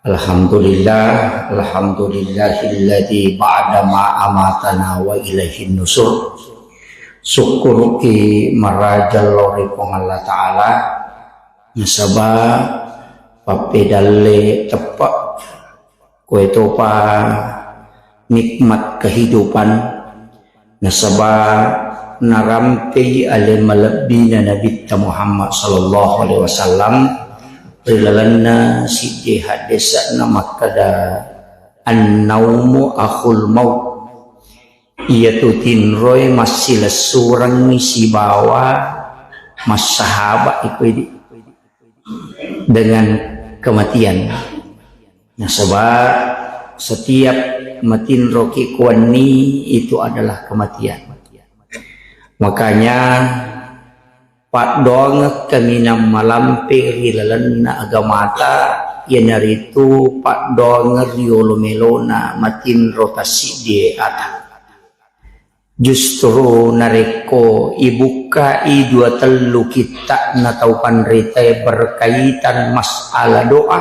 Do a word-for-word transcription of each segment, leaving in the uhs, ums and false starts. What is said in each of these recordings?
Alhamdulillah, alhamdulillahilladzi ba'da ma amatana wa ilaihin nusur. Sukkuruki maraja lao ri Puang Allah Ta'ala, nasaba pappedalle teppe', koetopa nikmat kehidupan, nasaba narampei ale malebbina Nabitta Muhammad sallallahu alaihi wasallam ri lalenna siddi haddese'na makkeda, "An-naumu akhul maut." Iyatu tinroe massilessurengngi sibawa massahaba iko idi dengan kematian. Nasaba setiap matinroki kuwenni itu adalah kematian. Makanya paddoangeng kaminang malampe ri lalenna agamata, iyanaritu paddoangeng riolo melona matinro tassiddi ata. Justru narekko ibukkai dua tellu kitta'na tau panritae berkaitan masalah doa,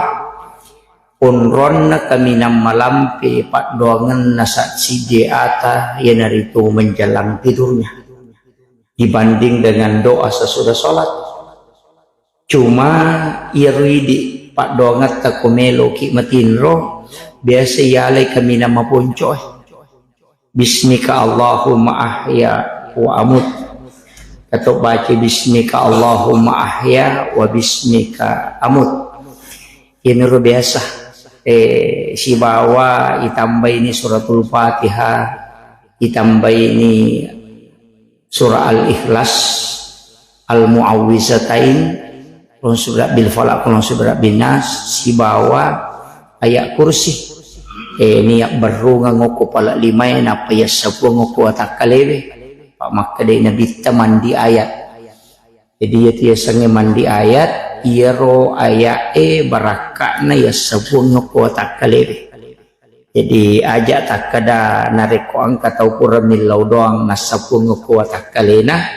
onronna kaminang malampe paddoangenna sa-, siddi ata, iyanaritu menjelang tidurnya, dibanding dengan doa sesudah sholat. Cuma iyaro idi paddoangetta ko meloki matinro, biasa iyalai kaminang maponcoe. Bismika Allahumma ahya wa amut. Atau baca bismika Allahumma ahya wa bismika amut. Iyanaro biasa. Eh, sibawa itambaini suratul Fatihah, itambaini surah Al-Ikhlas, Al-Muawwizatain, Qul a'udzu birabbil falaq, Qul a'udzu birabbin nas, sibawa ayat kursi. Eh, niat berrungeng okko pala limae, nappa yassapuang okko watakkalewe. Pa makkedai Nabitta mandi ayat. Jadi, iyatu yasengnge mandi ayat, iyaro ayat e barakka'na yassapuang okko watakkalewe. Jadi, aja takkeda narekko engka tau pura millau doang nassapuang okko watakkalena,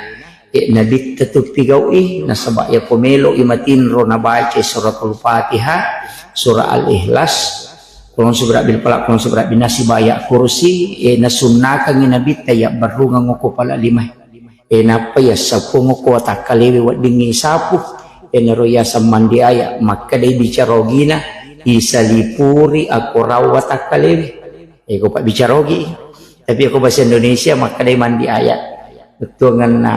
e, Nabitta tu pigau'i, nasaba yako melo'i matinro nabaca suratul Fatihah, surah Al-Ikhlas, Qul a'udzu birabbil falaq, Qul a'udzu birabbin nas, sibawa ayat kursi, e, nasunnakangngi Nabitta yabberrungeng okko pala limae. E, nappa yassapuang okko watakkalewe weddingngi sapu, enaro yaseng mandi ayat, makkedai bicara ogina, isalipuri akorang watakkalewe. E, ko pabbicara ogi. Tapi ko bahasa Indonesia makkedai mandi ayat. Bettuangenna,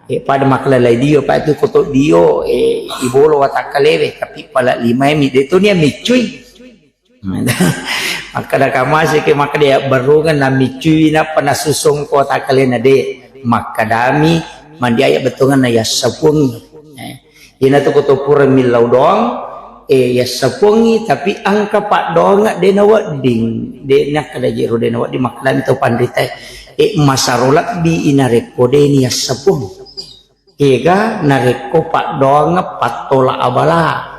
e, pada makkelalai dio, pa itu koto dio, e, ibolo watakkalewe, tapi pala limae mi, de to nia miccui. Makkeda kamase ke makkeda yabberrungeng namiccui nappa nasusung ko takkalena de. Makkedami mandi ayat bettuangenna yassapuangngi. Eh, ina tu koto pura millau doang, eh, yassapuangngi tapi engka paddoangeng de nawedding. De nakkeda jero de nawedding makkedami tau panritae. Eh, masaro lebbi inarekko de ni yassapuang. Ega narekko paddoangeng pattola abala.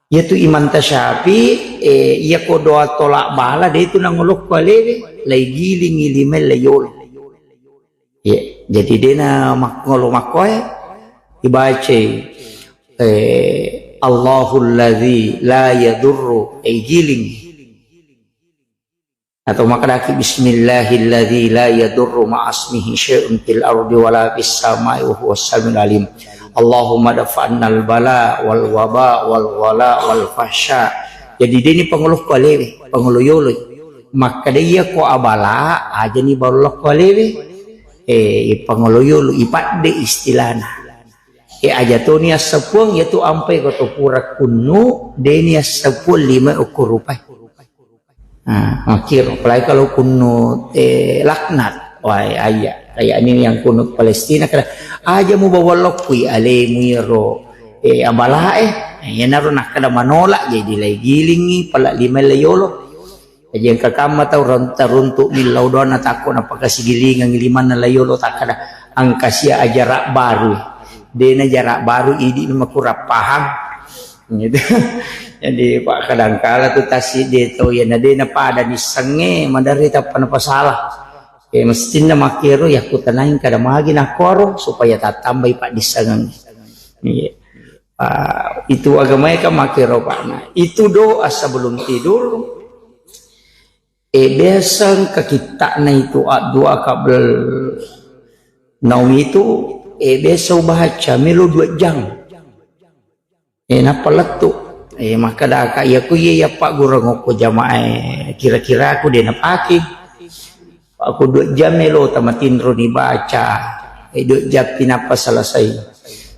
Iyatu Imam Tasyafi'i, eh, iyako doa tolak bala, de tu nangolokko alewe, laigilingi limae laiyolo. Iya, jadi dena makkolo makkoe, ibacai, eh, Allahul ladzi la yadurru, eh, igiling. Atau makkedaki, "Bismillahilladzi la yadurru ma'asmihi syai'un fil ardi wala fis sama'i wa huwas samiul alim. Allahumma dafa'annal bala wal waba wal ghala wal fahsya." Jadi deni pangolokko alewe, pangolo yoloi. Makkeda iya ko abala, ajani balokko alewe. Eh, pangolo yolo, ipadde istilahna. Eh, aja toni assapuang, yatu ampai ko to pura kunnu, deni assapuang lima okko rupai. Ah, makkiro, apalagi kalau kunnu, eh, laknat. Wah, ayya, kayak ini yang kunut Palestina, kada aja mu bawa lokui alemu iyaro, eh, abalae. Iyanaro nakkeda manolak, jadi laigilingi pala lima layolo. Jadi engka kamma tau ron-, taruntu millau doang natakko napakasigilingang limanna layolo takkeda engka sia ajarak baru. Dena jarak baru idi makurang paham. Gitu. Jadi, Pak, kadangkala tu tassiddi tau iya na de napada nissengnge, maderri tappa napasala. Eh, mestinna makkero yakkutanai kada magi nakkoro supaya tattambai paddissengeng. Iya. Ah, itu agamae kan makkero, Pak. Nah, itu doa sebelum tidur. Eh, biasa engka kitta'na itu addu'a qabl naum itu, eh, biasa ubaca melo dua jam. Eh, nappa lettu. Eh, makkadaka, iya ku iya, iya paggureng okko jamaah, eh, kira-kira aku de napake. Aku dua jam melo tamatinro ni baca. Eh, dua jam pi nappa selesai.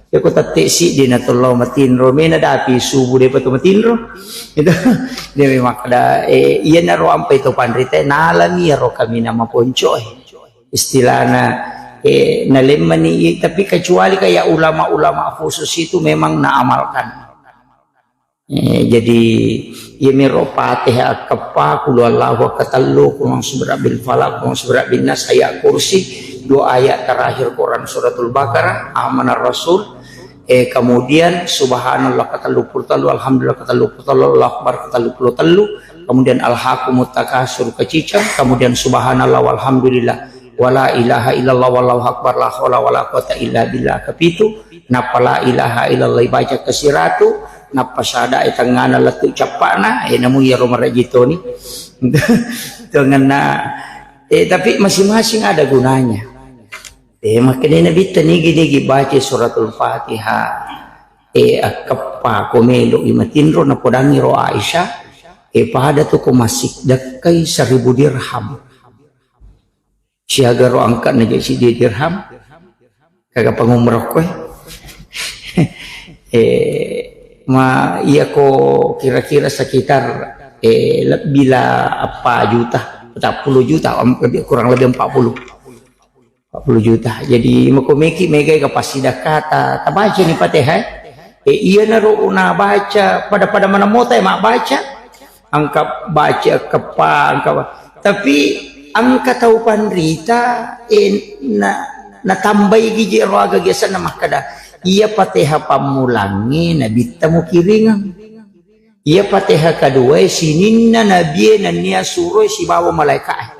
Iya ku tette siddi na tello matinro, mena dapi subuh depa to matinro. Itu dia memang ada, eh, iya naro ampai to panrita, nalami iyaro kami nama ponco, eh. Istilahna, eh, nalemmani, tapi kecuali kayak ulama-ulama khusus itu memang naamalkan. Eh, jadi, iya miro Fatihah akeppa, Qul huwallahu akatellu, Qul a'udzu birabbil falaq, Qul a'udzu birabbin nas, ayat kursi, dua ayat terakhir Quran Suratul Baqarah, Amanar Rasul, eh, kemudian Subhanallah ketellu puluh tellu, Alhamdulillah ketellu puluh tellu, Allahu Akbar ketellu puluh tellu, kemudian Alhaakumut Takatsur kecicang, kemudian Subhanallah walhamdulillah, wala ilaha illallah wallahu akbar, la haula wala quwata illa billah kepitu, nappa la ilaha illallah ibaca kesiratu, nappa sada e tengngana lettu cappana, eh, namu iyaro maraji toni. Tengenna, eh, tapi masing-masing ada gunanya. Eh, makanya Nabitta nigi-nigi baca Suratul Fatihah, eh, akeppa ko melo i matinro, napodangi ro Aisyah, eh, pada tu ko masik dakkai seribu dirham. Siaga ro angka na jadi dirham, kaga pangumroh koe. Eh, ma iya ko kira-kira sekitar, eh, lebih lah apa juta, empat puluh juta, em, lebih, kurang lebih empat puluh. Empat puluh juta. Jadi, mako meki megai ka passidakka ta, tabaca ni Fatihah, eh. Eh, iya naro una baca, pada-pada mana mota ya mak baca. Angka baca, angka pa, angka pa. Tapi angka tau panrita, eh, na, natambai gije roaga gesanna makkada, iya Fatihah pammulangnge nabitta mukiringeng. Iya Fatihah kedua sininna nabie nennia suroi sibawa malaikae.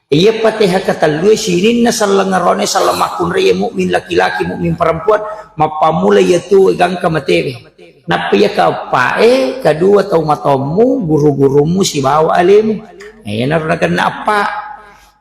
Iya Fatihah ketellu sininna selleng arone selleng makkunrai mukmin laki-laki, mukmin perempuan, mappammula iya tu gangka matewe. Nappa iya keeppae, kedua tau matommu, guru-gurummu sibawa alemu. Nah, iyanaro nakenna eppa.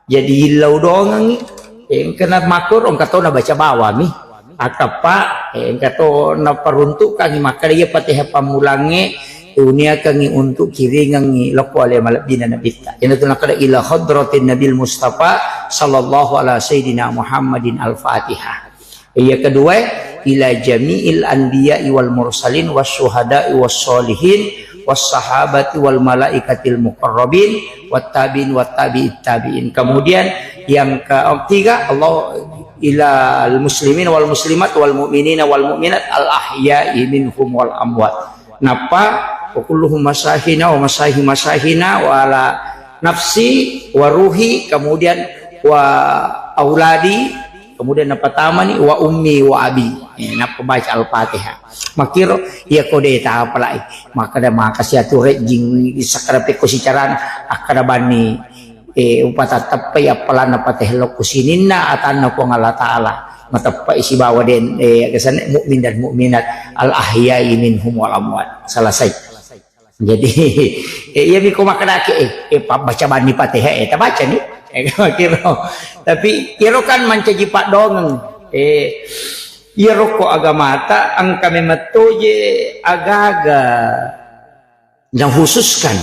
Jadi illau dongengngi, engka na makkoro, engka to nabaca bawami. Akappa, engka to naparuntukkangngi, makkada iya Fatihah pammulangnge uniakangngi untuk kiringengngi lokko ale malebbina nabitta. Iyanatu nakkada ila hadratin Nabil Mustafa sallallahu ala sayyidina Muhammadin al-Fatihah. Iya kedua, ila jami'il anbiya'i wal mursalin was syuhada'i was sholihin was sahabati wal malaikatil muqarrabin wat tabi'in wat tabi'it tabi'in. Kemudian yang ketiga, Allah ila al muslimin wal muslimat wal mu'minina wal mu'minat al ahya'i minhum wal amwat. Nappa wa kulluhum masahina wa masahi masahina wa ala nafsi wa ruhi, kemudian wa auladi, kemudian nappa tamani wa ummi wa abi. Eh, nappa baca Al-Fatihah. Makkiro, iya ko de tapalai. Makkada makasi atu rejjing sakkada pekko sicarana, akkada banni, eh, upatatteppai appalanna Fatihah lokko sininna atanna Puang Allah Ta'ala. Mateppai sibawa den, eh, kesanna mukmin dan mukminat al-ahya'i minhum wal amwat. Selesai. Jadi, eh, iya miko makkadake, eh, eh, pabbaca banni Fatihah, eh, tabaca ni. Eh, kiro. Tapi, iro kan mancaji paddongeng. Eh, iyaro ko agamata, engka memang toje agaga nakhususkan.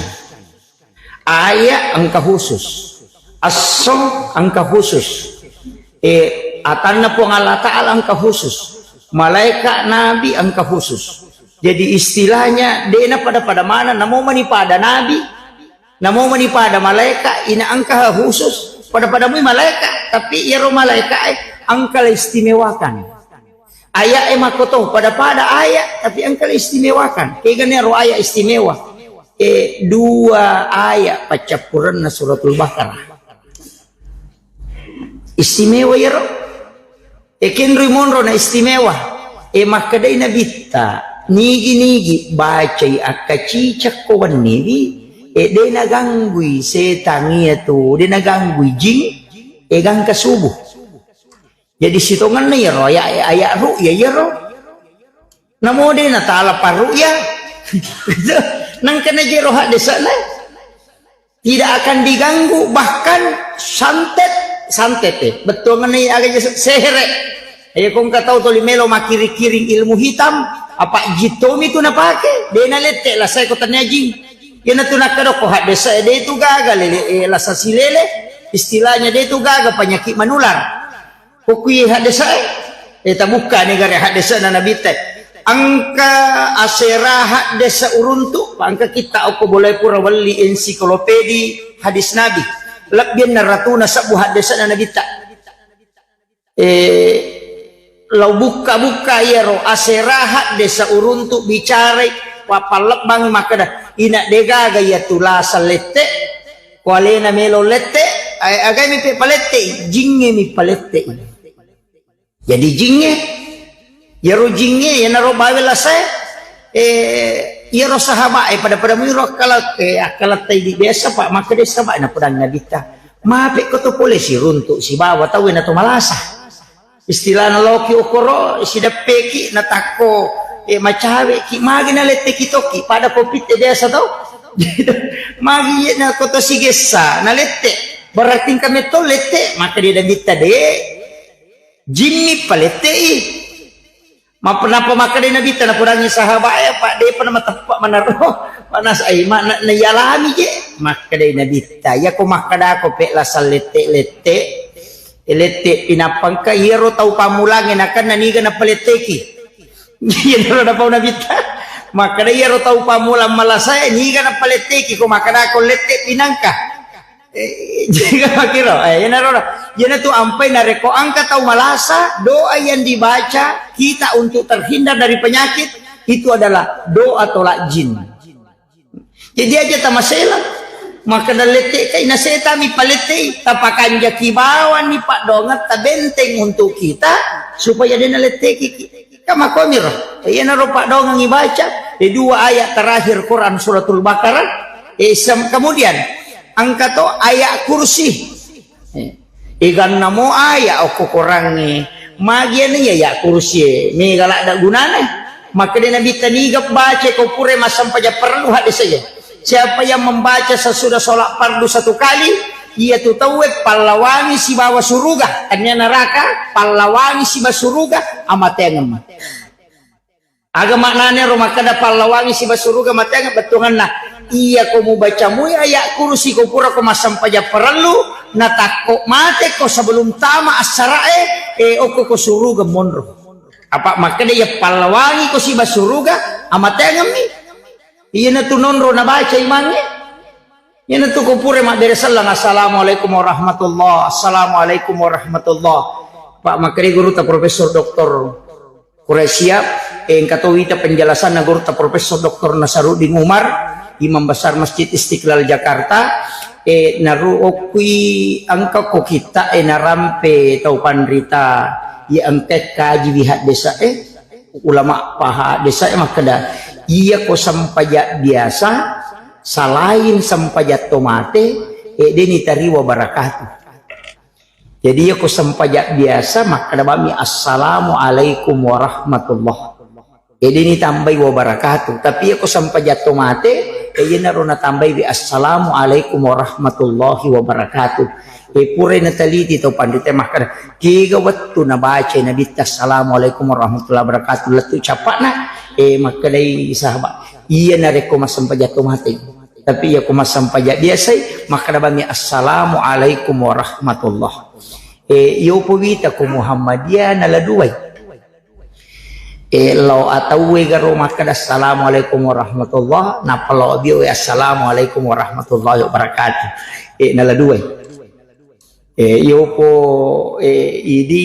Ayat engka khusus. Esso engka khusus. Eh, atanna Puang Allah Ta'ala engka khusus. Malaikat nabi engka khusus. Jadi istilahnya, dena pada-pada mana, namo mani pada nabi, namo mani pada malaikat, ina engka khusus. Pada-pada mui malaikat, tapi iyaro malaikat, eh, engka la istimewakan. Ayat e makkoto, pada-pada ayat, tapi engka la istimewakan. Kegana ro ayat istimewa. Eh, dua ayat paccappurenna Suratul Baqarah. Istimewa iyaro. E, kenroi monro na istimewa. E, makkedai Nabitta, nigi-nigi bacai akkacicakko wenniwi, e, de naganggui setang iya tu, de naganggui jing, e, gangka subuh. Jadi sitongenna iyaro ayat, ayat ru'ya iyaro. Namo de natala parru ya. Nangkana jero haddese'na tidak akan diganggu, bahkan santet, santet, eh. Bettuanna aga je se-, sehere. Ayo kongka tau toli melo makiring-kiring ilmu hitam, apa jittomi tu napake, de nalette la sai ko tania jing. Iyanatu nakkadokko haddese de tu gaga lele, eh, lasa silele, istilahnya de tu gaga penyakit menular. Ko kui haddese, eh, tabukka ni gare haddese na Nabitta. Engka asera haddese uruntu, engka kitta okko bolai pura welli ensiklopedi hadis Nabi. Lebbianna ratuna sebbu haddese na Nabitta. Eh, lau bukka-bukka iyaro asera haddese uruntu bicarai, wa pallebbang makkeda, ina degaga iya tulasa lette, ko alena melo lette, eh, agai mi pe palette, jingnge mi palette. Jadi jingnge, iyaro jingnge, iyanaro bawe lasae, eh, iyaro sahabat, eh, pada-pada muiro akkala, eh, akkalatta idi biasa, Pak, makkeda sahabat, na podang Nabitta. Mape ko to pole siruntu sibawa tau na to malasa. Istilahna loki okoro, sideppeki, natakko, eh, macaweki, magi naletteki tokki, pada kopitte biasa tau. Magi na koto sigessa, nalette. Berarti engka metto lette, makkeda Nabitta de. Jimmi palettei. Mappenapa makkedai Nabitta napodangi sahabat e, Pak, depa namateppa manaro. Panas ai, ma-, na-, naialami je. Makkedai Nabitta, iyako makkedako pe lasa lette-lette, e, lette pinappangka, iyaro tau pammulangnge nakenna niga napaletteki. Iyanaro napau Nabitta. Makkeda iyaro tau pammulang malasae niga napaletteki, ko makkedako lette pinangka. Eh, jaga makkiro. Eh, iyanaro, iyanatu ampai narekko engka tau malasa, doa yang dibaca kita untuk terhindar dari penyakit itu adalah doa tolak jin. Jadi aja tamasela. Makkeda lette kai na setami palettei, tapakanjaki bawang ni paddoangetta benteng untuk kita supaya dena letteki. Kamakomiro. Iyanaro paddoangeng ibaca, eh, dua ayat terakhir Quran Suratul Baqarah, eh, sem-, kemudian engka to ayat kursi. Eh, egannamo ayat okko Qurangnge, magiana iya ayat kursi e, mega ladda gunana. Makkeda Nabitta niga baca ko pura massempajang parellu haddese e. Siapa yang membaca sesudah sholat fardu satu kali, iyatu tauwe pallawangi sibawa suruga, tania neraka, pallawangi sibawa suruga, amateangemmi. Aga maknana ro makkeda pallawangi sibawa suruga, amateangeng? Bettuangenna, iyako mubaca mui ayat kursi ko purako massempajang parellu, natakko mate ko sebelum tama assarae, eh, okko ko suruga monro. Apa makkeda iya pallawangi ko sibawa suruga, amateangemmi. Iyanatu nonro nabaca imangnge. Iyanatu ko pura mabbere selleng, "Assalamualaikum warahmatullah, assalamualaikum warahmatullah." Pak, makkeda gurutta Profesor Doktor Quraisyah, eh, engka to wita penjelasanna gurutta Profesor Doktor Nasaruddin Umar, Imam Besar Masjid Istiqlal Jakarta, eh, naru okkui engka ko kitta, eh, narampe tau panrita, iya engka kaji wi haddese, eh, ulama paha desa e makkeda, iyako sempajang biasa, selain sempajang to mate, e, deni tariwa barakatu. Jadi iyako sempajang biasa, makkeda bami, "Assalamualaikum warahmatullah." E, deni tambai wabarakatuh. Tapi iyako sempajang to mate, e, iyanaro natambai wi, "Assalamualaikum warahmatullahi wabarakatuh." E, purai nataliti tau panrita makkeda, kega wettu nabacai Nabitta, "Assalamualaikum warahmatullahi wabarakatuh," lettu cappa'na, e, makkedai sahabat, "Iya narekko massempajang to mate. Tapi iyako massempajang biasai, makkeda bami, 'Assalamualaikum warahmatullah.'" E, iyopo wita ko Muhammadiyah nala duai. E, lao atauwe garo makkeda, "Assalamualaikum warahmatullah," nappa lao abiowe, "Assalamualaikum warahmatullahi wabarakatuh." E, nala duai. E, iyopo, e, idi,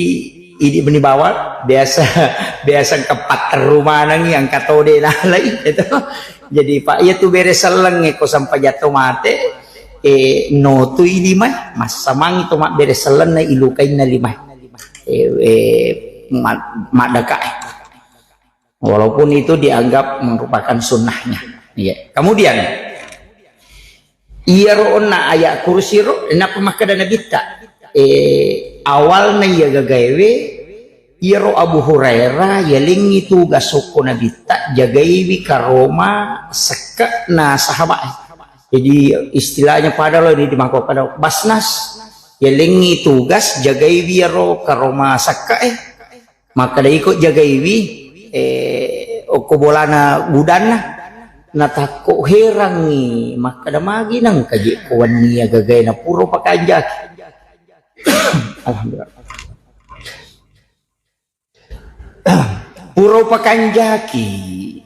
idi meni bawang, biasa, biasa engka patteru manengi, engka tode nalai, gitu. Jadi, Pak, iyatu bere selleng e ko sempajang to mate, e, notui limae, massamangi to mabbere sellenna, ilukainna limae. E, e, ma-, maddakae. Walaupun itu dianggap merupakan sunnahnya. Iya. Kemudian, iyaro onna ayat kursi ro, napa makkeda Nabitta? E, awalna iya gagaewe, Iyaro Abu Hurairah yalengngi tugas okko Nabitta, jagaiwi karoma sekke'na sahabat. Jadi istilahnya pada lo ini di mangko kada basnas, yalengngi tugas jagaiwi iyaro karoma sekke'e. Makkeda iko jagaiwi, eh, okko bolana gudanna. Natakko herangngi, makkeda magi nengka je ko wenni ya gagae na puro pakanjaki. Alhamdulillah. Puro pakanjaki,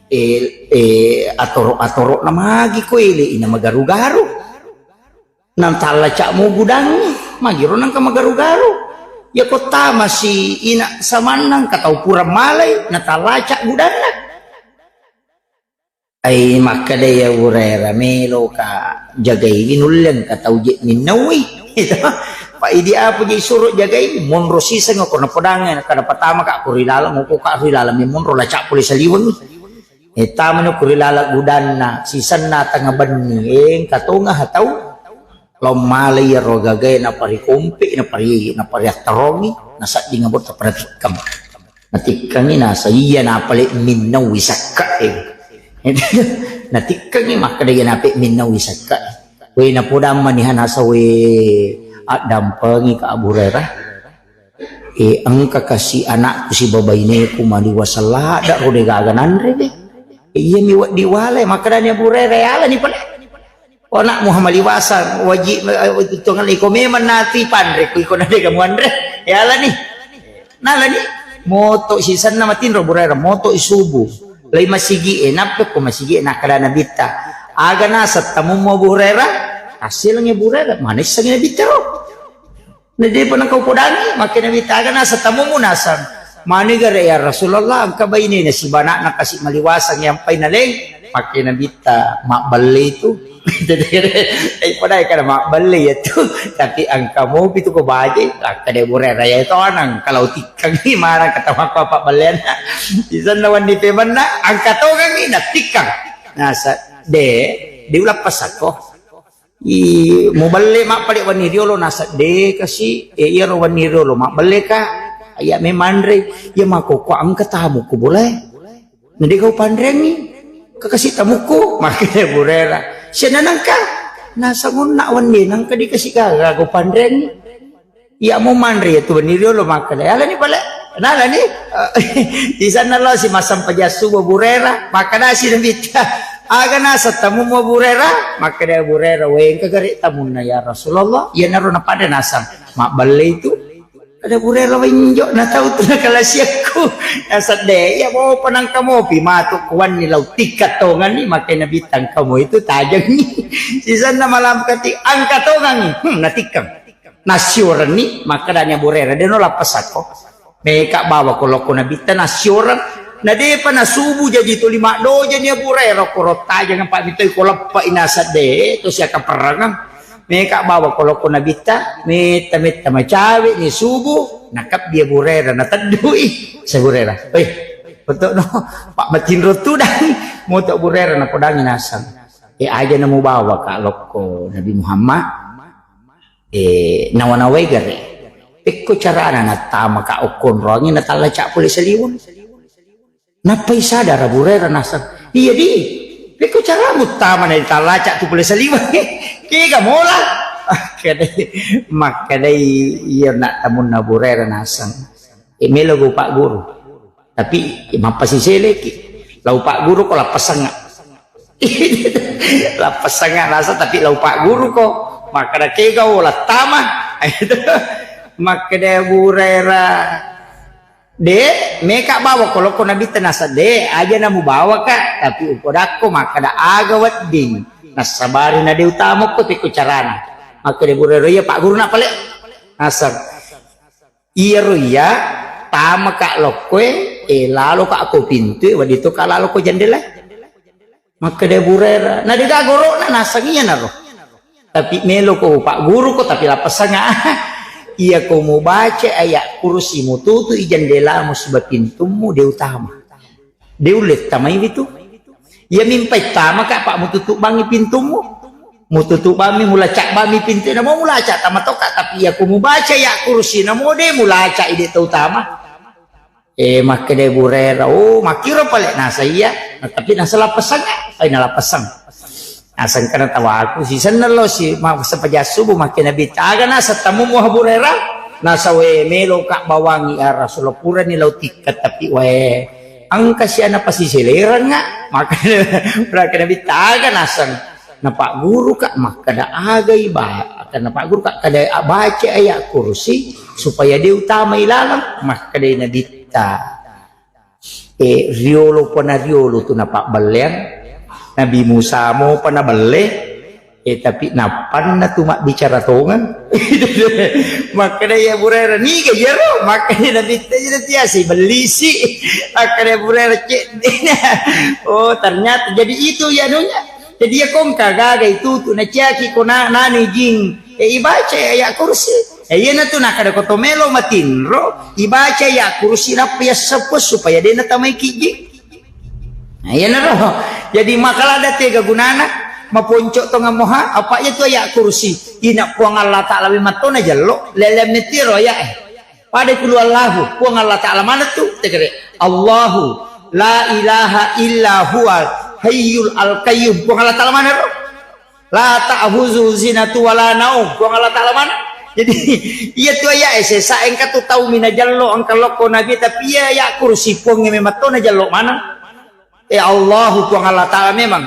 eh, eh, atoro-atoro na magi ko ele ina magaru-garu. Natallaca'mu gudangngi, magiro nengka magaru-garu. Ya ko tamasi ina samanna engka tau pura malai, natallacak gudanna. Ai makkeda ya Burera, meloka jagaiwi nulle engka tau je minnaui. Pa idi apa je suro jagaiwi, monro siseng ko napodangnge, kada patama ka ko ri laleng, ko ka ri laleng mi monro lacak pole saliweng. Eh, tamani ko ri laleng gudanna, sisenna tengnga benni, eh, engka tonga ha tau. Lao malai iyaro gagae naparikompe, napari-, napariattarongi, nasadding abo taparatikkeng. Natikkengi nasa iya napale minnaui sakka e. Natikkengi makkeda iya nape minnaui sakka e. We napodang maniha nasa we addampengi ka Abu Hurairah. Eh, engka kasi anakku siba baineku maliwaseng ladda ro de gaga nanre de. Eh, iya mi wedding wale, makkedani Abu Hurairah, "Yalani pale. Anakmu maliwaseng, waji, eh, tongali ko memang nati panre, ku iko nadega muanre. Yalani." Nalani, moto sisenna matinro Abu Hurairah, moto i subuh. Lai masigi e, nappe ko masigi e, nakkeda Nabitta, "Aga naseng tamummu Abu Hurairah?" Tasselengi Abu Hurairah, manissengi Nabitta ro. Na depa nengka upodangi, makkeda Nabitta, "Aga naseng tamummu?" Naseng, "Mani gare ya Rasulullah, engka bainena siba anakna kasi maliwaseng yang paina leng." Makkeda Nabitta, "Mabballe itu." Jadi, eh, padahal kada mabballe ya tu, tapi engka mopi tu ko baje, makkeda Abu Hurairah ya itu anang, kalau tikkangi mana kata apa pabballeanna. Di sana wandi pemanna, engka tongangi, natikkang. Nasa, de, diulappa sako. I, muballe mappale wenni riolo, nasa de kasi, e, iyaro wenni riolo mabballe ka, aya memanre, iya makoko engka tamu ku bolae. Na de kau panreangi, ka kasi tamukku, makkeda Burera. Siana nangka, nasa ngonna wenni, nangka di kasi gaga kau panreangi. Iya mo manre ya tu wenni riolo makkeda. Alani pale. Nalani. Di sana lo si masang paja subuh Burera. Makkeda si Nabitta. Aga naseng tamummu Burera? Makkeda Burera, "Wengka gare tamunna ya Rasulullah." Iya naro napada nasang. Mabballe itu. Ada Burera wenjo na tau tu nakalasiakku. Nasadde, iya mo panangka mopi matu kuanni lau tikka tonganni, makkeda Nabitta engka mo itu tajangi. Sisanna malam kati angka tongangi. Hmm, natikkang. Nasiorenni, makkedani Abu Hurairah, "Deno lappesakko." Meka bawa ko lokko Nabitta nasioren. Na depa nasubu jaji tuli maddojani Abu Hurairah, ko rottajang apa mitoi ko leppa inasa de, to siakaperrangeng. Meka bawa ko lokko Nabitta, metta-metta macawe ni subu, nakabbi Abu Hurairah, nateddui. Sa Abu Hurairah, "Weh, betul no, Pak matinro tudang." Moto Abu Hurairah napodangi nasang. E aja namu bawa ka lokko Nabi Muhammad. Eh, nawa-nawai gare. Pekko carana nattama ka okkonroangi natalla ca pole saliweng. Nappai sadar Abu Hurairah naseng, "Iya di, pekko caramu tama na ditalla ca tu pole saliweng?" Kega mola? Makkedai, makkedai iya nak tamunna Abu Hurairah naseng. E melo go Pak Guru. Tapi mappasiseleki. Lau Pak Guru ko lappasengnga. Lappasengnga rasa tapi lau Pak Guru ko. Makkeda kega o lattama. Makkeda Abu Hurairah, "De, meka bawa ko lokko Nabitta nasa de, aja namu bawa ka, tapi upodakko makkeda aga wedding. Nassabari na de utama ko pekko carana." Makkeda Abu Hurairah, "Iya Pak Guru nak pale." Naseng. Iyaro iya, tamaka lokkoe, e, laloka ko pintue, wedding toka lalo ko jendelae. Makkeda Abu Hurairah, na dega goro'na naseng iyanaro. Tapi meloko Pak Guru ko, tapi lappasengnga. Iyako mubaca ayat kursi, mututu'i jendelamu siba pintummu, de utama. De ulle tamaiwi tu. Iya mimpai tamaka, Pak, mututu bangngi pintummu. Mututu bammi, mulaca bammi pintu, namo mulaca tama toka, tapi iya ku mubaca ya kursi, namo de mulaca ide tau tama. Eh, makkeda Abu Hurairah, "Oh, makkiro pale nasa iya." Nah, tapi nasa lapesang, eh, nalappesang. Nasengkana tawaku, sisenna lo si, ma-, sepaja subuh makkeda Nabitta, "Aga nasa tamu mu Abu Hurairah?" Nasa, "We, melo ka bawangi ya Rasulullah, purani lau tikka, tapi we, engka si ana pasiselerang nga." Makkeda, makkeda Nabitta, "Aga naseng?" Napagguruka makkeda, "Agai ba-, akan napagguruka kada baca ayat kursi supaya de utamai laleng." Makkeda Nabitta, eh, riolo pana riolo tu napabbelleang. Nabi Musa mopa nabelle, eh, tapi nappanna tu mabbicara tongeng. Makkeda ya Abu Hurairah, "Niga iyaro?" Makkeda Nabitta, "Iya tiasi bellisi." Makkeda Abu Hurairah, "Cedde." Oh, ternyata jadi itu ya anunya. Jadi, iya ko engka gaga itutu naciaki ko na-, nani jing, eh, ibaca ayat kursi. Eh, iyanatu nakkeda ko to melo matinro, ibaca ayat kursi nappa yasseppo supaya de natamaiki jing. Nah, iyanaro. Jadi, makalada tega gunana, maponco tongeng moha, apa iyatu ayat kursi. Ina Puang Allah Ta'ala memang to najello, lele metiro ya, eh. Pada kulu Allahu, Puang Allah Ta'ala mana tu? Tegere. Allahu la ilaha illa huwal hayyul al qayyum. Puang Allah Ta'ala mana ro? La ta'khuzuhu sinatun wala naum. Puang Allah Ta'ala mana? Jadi, iya tu ayat, eh, sesa engka tu tau mina jallo engka lokko Nabi, tapi iya ayat kursi Puang memang to najello mana? Eh, Allahu Puang Allah Ta'ala memang.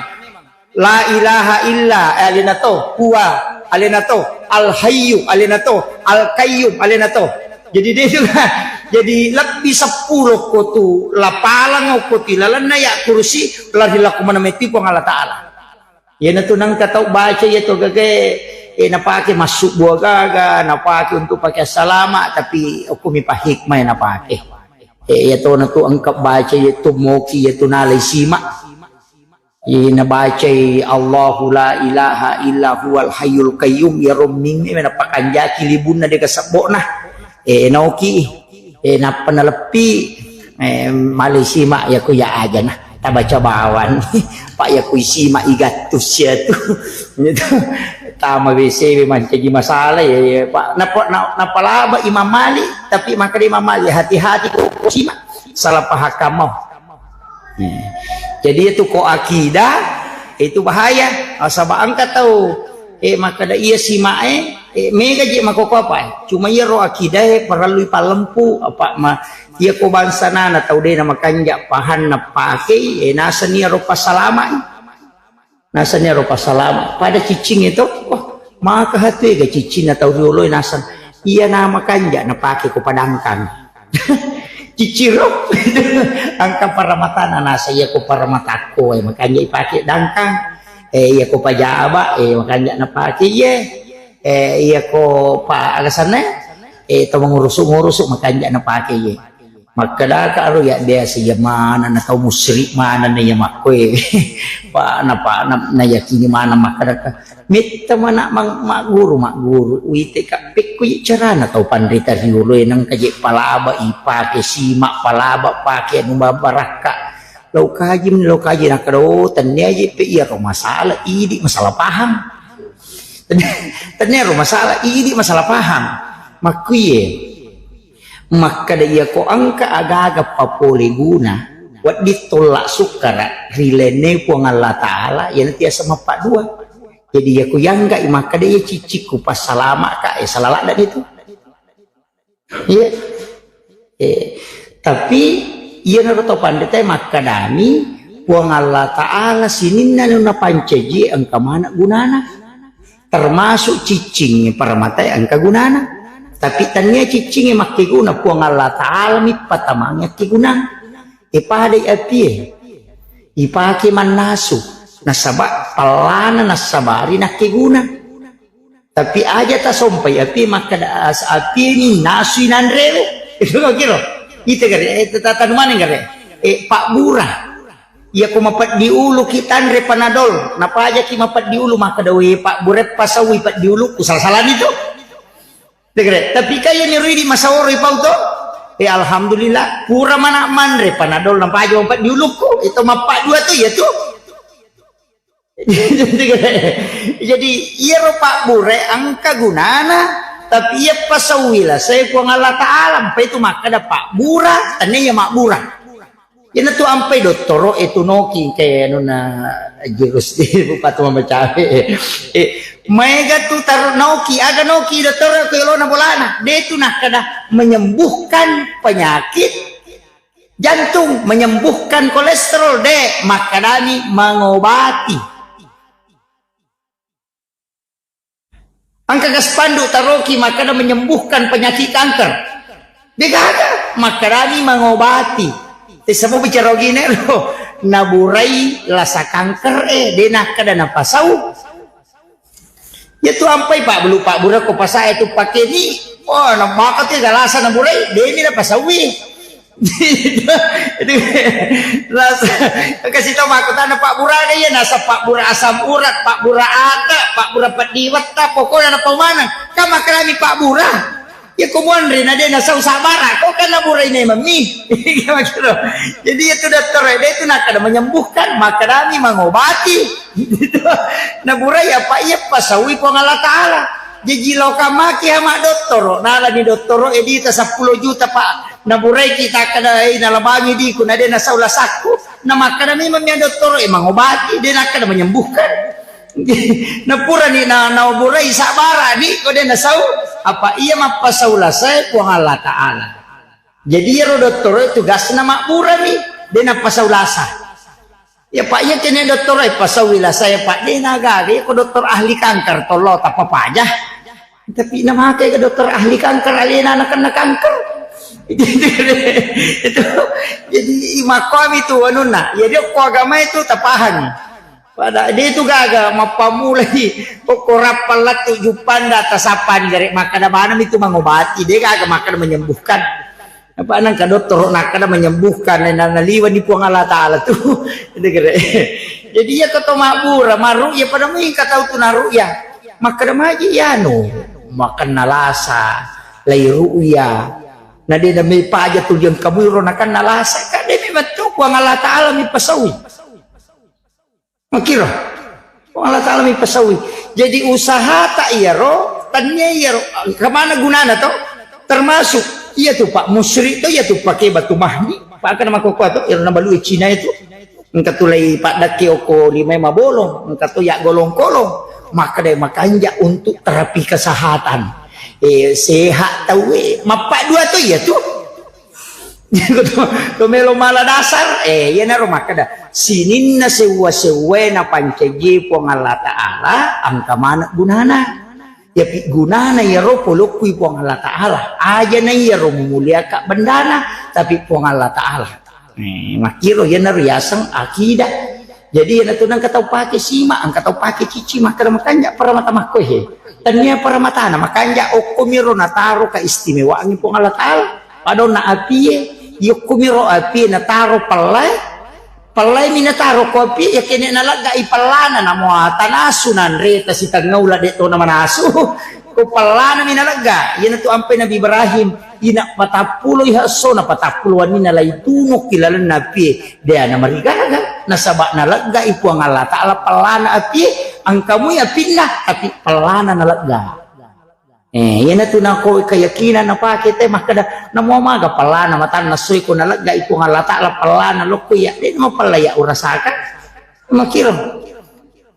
La ilaha illa, eh, alena to, huwa, alena to, al hayyu, alena to, al qayyum, alena to. Jadi de juga, jadi lebbi seppulo ko tu lapalang ko tu lalenna ayat kursi, lari lakko mana metti Puang Allah Ta'ala. Iyanatu nengka tau baca iya to gage, eh, napake massubu gaga, napake untuk pake salama, tapi okko mi pa hikmah napake. Eh, iya to natu engka baca iya tu moki iya tu nalai sima. Iya nabacai Allahu la ilaha illa huwal hayyul qayyum, iyaro ming e napakanjaki libunna de kasebbo'na. Eh, naoki, eh, nappa naleppi, eh, malai sima iya ko iya aja na. Tabaca bawang. Pak iya ko isima igattus iya tu. Iya tu. Tama W C we mancaji masalah ya, ya, Pak. Napa, na-, napalaba Imam Malik, tapi makkeda Imam Malik, "Hati-hati ko sima. Salah paham kamu." Hmm. Jadi itu ko akidah, itu bahaya. Nasaba engka tau, eh, makkeda iya simae, eh, mega je makoko apa, eh. Cuma iya ro akidah, eh, parellui pallempu, apa ma-, iya ko bangsa nana tau de na makanja pahanna pakei, eh, naseng iya ro passalamai. Naseng iya ro passalama. Pada ciccingnge to, wah, maka hatu ega ciccinna tau riolo e naseng. Iya nama kanja napake ko padangkang. Cicciro. Engka paramatana naseng iya ko paramatakko, eh, makanja ipake dangkang. Eh, iya ko pajaba, eh, makanja napake iye. Eh, iya ko pa-, aga senna, eh, to mangurusu-ngurusu makanja napake iye. Makkedaka aro, ya biasa iya maneng na tau musyrik maneng na iya makkoe. Pa-, na pa-, na, nayakini maneng makkedaka. Metta mana mang-, magguru, magguru. Uite ka pekko je carana tau panrita riolo e nengka je palaba ipake sima, palaba pake anu barakka. Lau kaji, lau kaji nakkeda, oh, tennia je pe iyaro masalah, idi masalah paham. Tennia ro masalah, idi masalah paham. Makkuye. Makkeda iya ko engka aga-aga papole guna, wedding tollak sukkara ri lainna Puang Allah Ta'ala, iyanatu yaseng mappaddua. Jadi iya ko yangga i makkeda iya ciccikku passalamaka, eh, sala ladda itu. Iya. Eh, tapi iyanaro to pandita makkedami Puang Allah Ta'ala sininna nu napancaji engka maneng gunana. Termasuk ciccingnge paramatae engka gunana. Tapi tania ciccingnge makkeguna, Puang Allah Ta'ala mi patamangngi akkegunang. E padai apie. Ipake mannasu. Nasaba pallana nassabari nakkeguna. Tapi aja tasompai apie makkeda as-, apie ni nasui nanrewe. Itu kira. Ita gare, eh, tata-, tanu maneng gare. Eh, pabbura. Iya ko mapeddi ulu ki tanre panadol, napajaki mapeddi ulu makkeda, "We, pabbura pasaui peddi ulukku," sala-salani tu. Degre, tapi kaya ni ridi masaoro ipau to. Eh, alhamdulillah, pura mana manre panadol napaja mapeddi ulukku. Itu mappaddua tu iya tu. Jadi, iyaro pabbura engka gunana, Tapi iya pasaui la sai Puang Allah Ta'ala, ampai tu makkada pabbura, tania iya mabbura. Iyanatu ampai dottoro e tu noki ke anunna Haji Rusdi, Bupati Mambacawe. Eh, maega tu tar-, noki, aga noki dottoro ko yolona bolana. De tu nakkada menyembuhkan penyakit jantung, menyembuhkan kolesterol, de, makkadani mengobati. Engka ga spanduk taroki makkada menyembuhkan penyakit kanker. De gaga, makkadani mengobati. Te sabo bicara gini lo, naburai lasa kanker e, de nakkada napasau. Ya tu ampai Pak Belu, Pak Bura ko pasa e tu pake ni. Oh, na maka tu galasa naburai, de ni napasaui. Itu, itu, rasa, kasih tau makkutana Pak Bura, iya nasa Pak Bura asam urat, Pak Bura ata, Pak Bura peddi wetta, pokoknya napa maneng. Kan makkalami Pak Bura. Ya ko muanre na de nasau sabara, ko kan naburai ne mami. Jadi itu dokter de itu nakkada menyembuhkan, makkalami mengobati. Naburai apa iya pasaui Puang Allah Ta'ala. Jaji lao kamaki ama dottoro, nalani dottoro edita seppulo juta, Pak. Naburai kita kada, eh, nalabangi diku, na de nasau lasakku. Na makkada memang mia dottoro, eh, mengobati, de nakkada menyembuhkan. Napurani na, naburai sabara di, ko de nasau, apa iya mappasau lasai Puang Allah Ta'ala. Jadi iyaro dottoro tugasna mabburani, de nappasau lasa. Ya Pak, iya kene dottoro e pasaui lasa ya Pak, de nagaga, iya ko dokter ahli kanker tollo tappa paja. Tapi namake ke dokter ahli kanker alena nakenna kanker. Itu, jadi makkuami tu anunna. Jadi ko agama itu tapahami. Pada de tu gaga mappamulai ko, ko rappang lattu juppanda tasappan gare makkada maneng itu mengobati, de gaga makkada menyembuhkan. Apa nangka dottoro nakkada menyembuhkan, na, na, naliwani Puang Allah Ta'ala tu. Itu kira. Jadi iya ko to mabbura, maru'ya pada mui engka tau tu naru'ya. Makkada maji iyanu, makenna lasa, lai ru'ya. Na de na me paja tu yang kamu ro nakenna lasa. Kan de memang tu Puang Allah Ta'ala mi pasaui. Makkiro. Puang Allah Ta'ala mi pasaui. Jadi usahata iyaro, tania iyaro, kemana gunana to? Termasuk iya tu Pak musyrik to, iya tu pake batu mahdi. Pak kana makkokkoe to, iyaro nabalui Cina itu. Engka tu lai paddakke okko limai mabolong, engka tu ya golong-kolong. Makkada makanja untuk terapi kesehatan. Eh, sehat tau, eh, mappa dua to iya tu. To melo mala dasar, eh, iyanaro makkada, sininna sewwa-sewwae napancaji Puang Allah Ta'ala, engka maneng gunana. Yapi gunana iyaro polokkui Puang Allah Ta'ala. Ajana iyaro mumuliaka bendana, tapi Puang Allah Ta'ala. Eh, makkiro iyanaro yaseng akidah. Jadi iyanatu nengka tau pake sima, engka tau pake cici, makkada makanja paramata makkoe he. Tania paramatana, makanja okkomiro nataro keistimewaangngi Puang Allah Ta'ala. Padonna apie, yokkomiro apie nataro pellai, pellai mi nataro ko apie, ya kene naleggai pellana, namo tanasu nanre tasitengngau la de to namanasu. Ko pellana mi nalegga, iyanatu ampai Nabi Ibrahim, ina patappulo i esso na patappulo wanina lai tunukki lalenna apie, de ana marigaga, nasaba naleggai Puang Allah Ta'ala pellana apie, engkamui apinna, tapi pellana nalegga. Eh, iyanatu nako keyakinan napake te makkada, namo maga pellana matanna soi ko naleggai Puang Allah Ta'ala pellana lokko iya, de mo pella iya urasaka. Makkiro.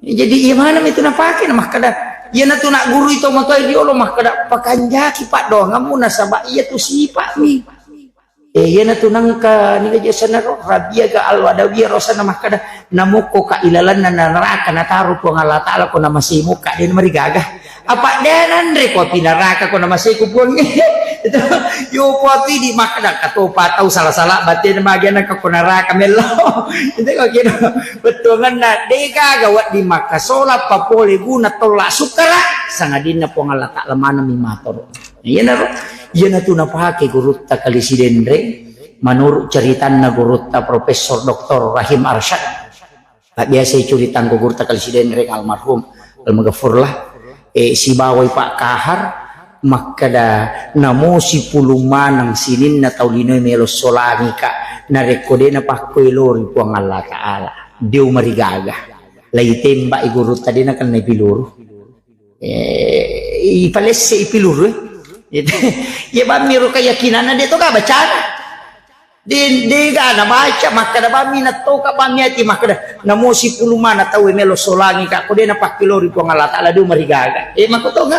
Jadi iya maneng itu napake na makkada, iyanatu na gurui to matoa riolo makkada, pakanjaki paddoangammu nasaba iya tu sipa'mi. Eh, iyanatu nengka niga je sanaro, Rabiaga Al-Adawiyah ro sana makkada, namukko ka ilalanna naraka nataro Puang Allah Ta'ala ko namasei mukka, de marigaga. Apa de nanre ko api naraka ko namasei ku Puang. Itu, yo ko api di makkada, kato patau sala-sala, batin magiana ko naraka mello. Itu ko kira, bettuanganna, de gaga wedding makkasola papole guna tolla sukkara, sangadinna Puang Allah Ta'ala maneng mi matoro. Iyanaro, iyanatu napake gurutta Kali Sidenreng, menurut ceritanna gurutta Profesor Doktor Rahim Arsyad. Tabbiasai curitangku gurutta Kali Sidenreng almarhum, almaghfurlah, eh, sibawai Pak Kahar, makkada, namo sipulung maneng sininna tau linoe melo solangika, narekko de napakkoelori Puang Allah Ta'ala, de umarigaga. Lai tembai gurutta de nakenna peluru. Eh, ipalesse ipiluru, eh. Iya bammi ro keyakinanna de' to ga bacana. De', de' ga nabaca, makkeda bammi nattoka bammi ati, makkeda namo sipulung mana tau e melo solangi ka, ko de' napakkilori Puang Allah Ta'ala, de' marigaga. Eh, makko to ga?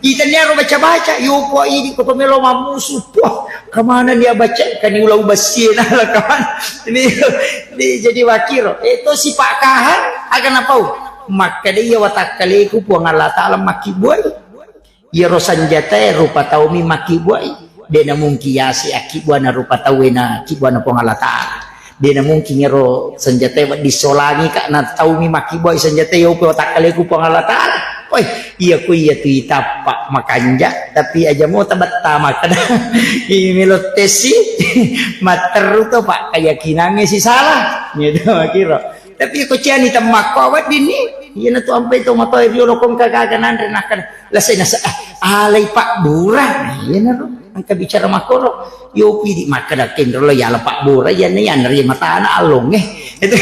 Kita niaro baca-baca, yo po idi ko to melo mammusu, po. Kamana nia baca, kani ulau bassie nala kamana. Ini, ini jadi wakiro. Eh, to sipakkahan, aga napau. Makkeda iya watakkaleku Puang Allah Ta'ala makkibbuai. Iyaro sanjatae rupa taumi makkibbuai. De' namungkin yase akkibbuana rupa tau e na kibbuana Puang Allah Ta'ala. De' namungkin iyaro sanjatae wedding solangi ka na taumi makkibbuai sanjatae, yope watakkaleku Puang Allah Ta'ala. Oi, iya ko iya tu itappa makanja, tapi aja mo tabetta makkeda. I melo tesi, matteru to, Pak, keyakinannya si salah. Gitu, kira. Tapi ko ciani temmakko weddinni, iyana tu ampai to matoa riolo kongka gaga nanre nakkeda. Lasai nasa, ah, alai pabbura. Nah, iyanaro. Engka bicara makkoro. Yo pidi makkeda kenro lo yala pabbura, iyanna yanre matana allonge. Itu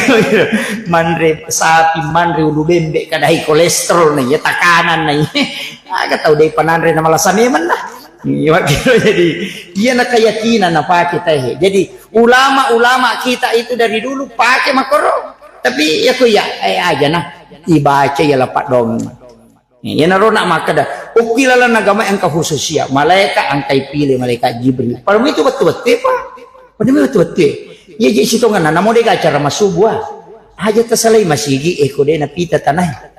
manre sapi, manre ulu bembe, kadai kolesterol na iya, takanan na iya. Aga tau de' pananre na malasa memang na. Iya, makkiro jadi iyana keyakinan napake tahe. Jadi ulama-ulama kita itu dari dulu pake makkoro. Tapi ya ko ya, eh, aja na. Ibaca ya lapak dong. Iyanaro nak makkeda, okki lalenna agama engka khususia, malaika engka ipile, malaikat Jibril. Pada itu betul-betul, Pak. Pada itu betul-betul. Iya, jadi sitongan, namo de' acara masubu, ah. Aja tasalai masigi, eh, ko de' napita tanah.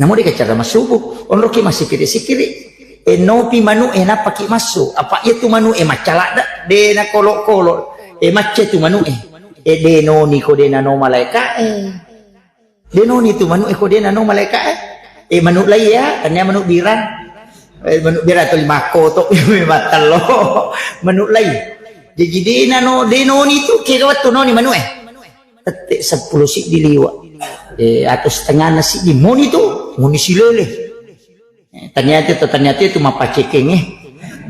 Namo de' acara masubu, onroki masikiri-sikiri. Eh, nopi manu, eh, napaki masu. Apa iya tu manu, eh, macalak dak? De' na kolo-kolo. Eh, macce tu manu, eh. Eh, de' noni ko de' nano malaika, eh. De' noni tu manu e ko de' nano malaika e. Eh, manu lai ya, tania manu birang. Eh, manu birang tu lima koto, mattello. Manu lai. Jadi de' nano, de' noni tu, kega wettu noni manu e. Tette seppulo siddi liwa. Eh, atau setengah nasi di moni tu, moni silele. Eh, taniati tu, taniati tu mappacekeng, eh.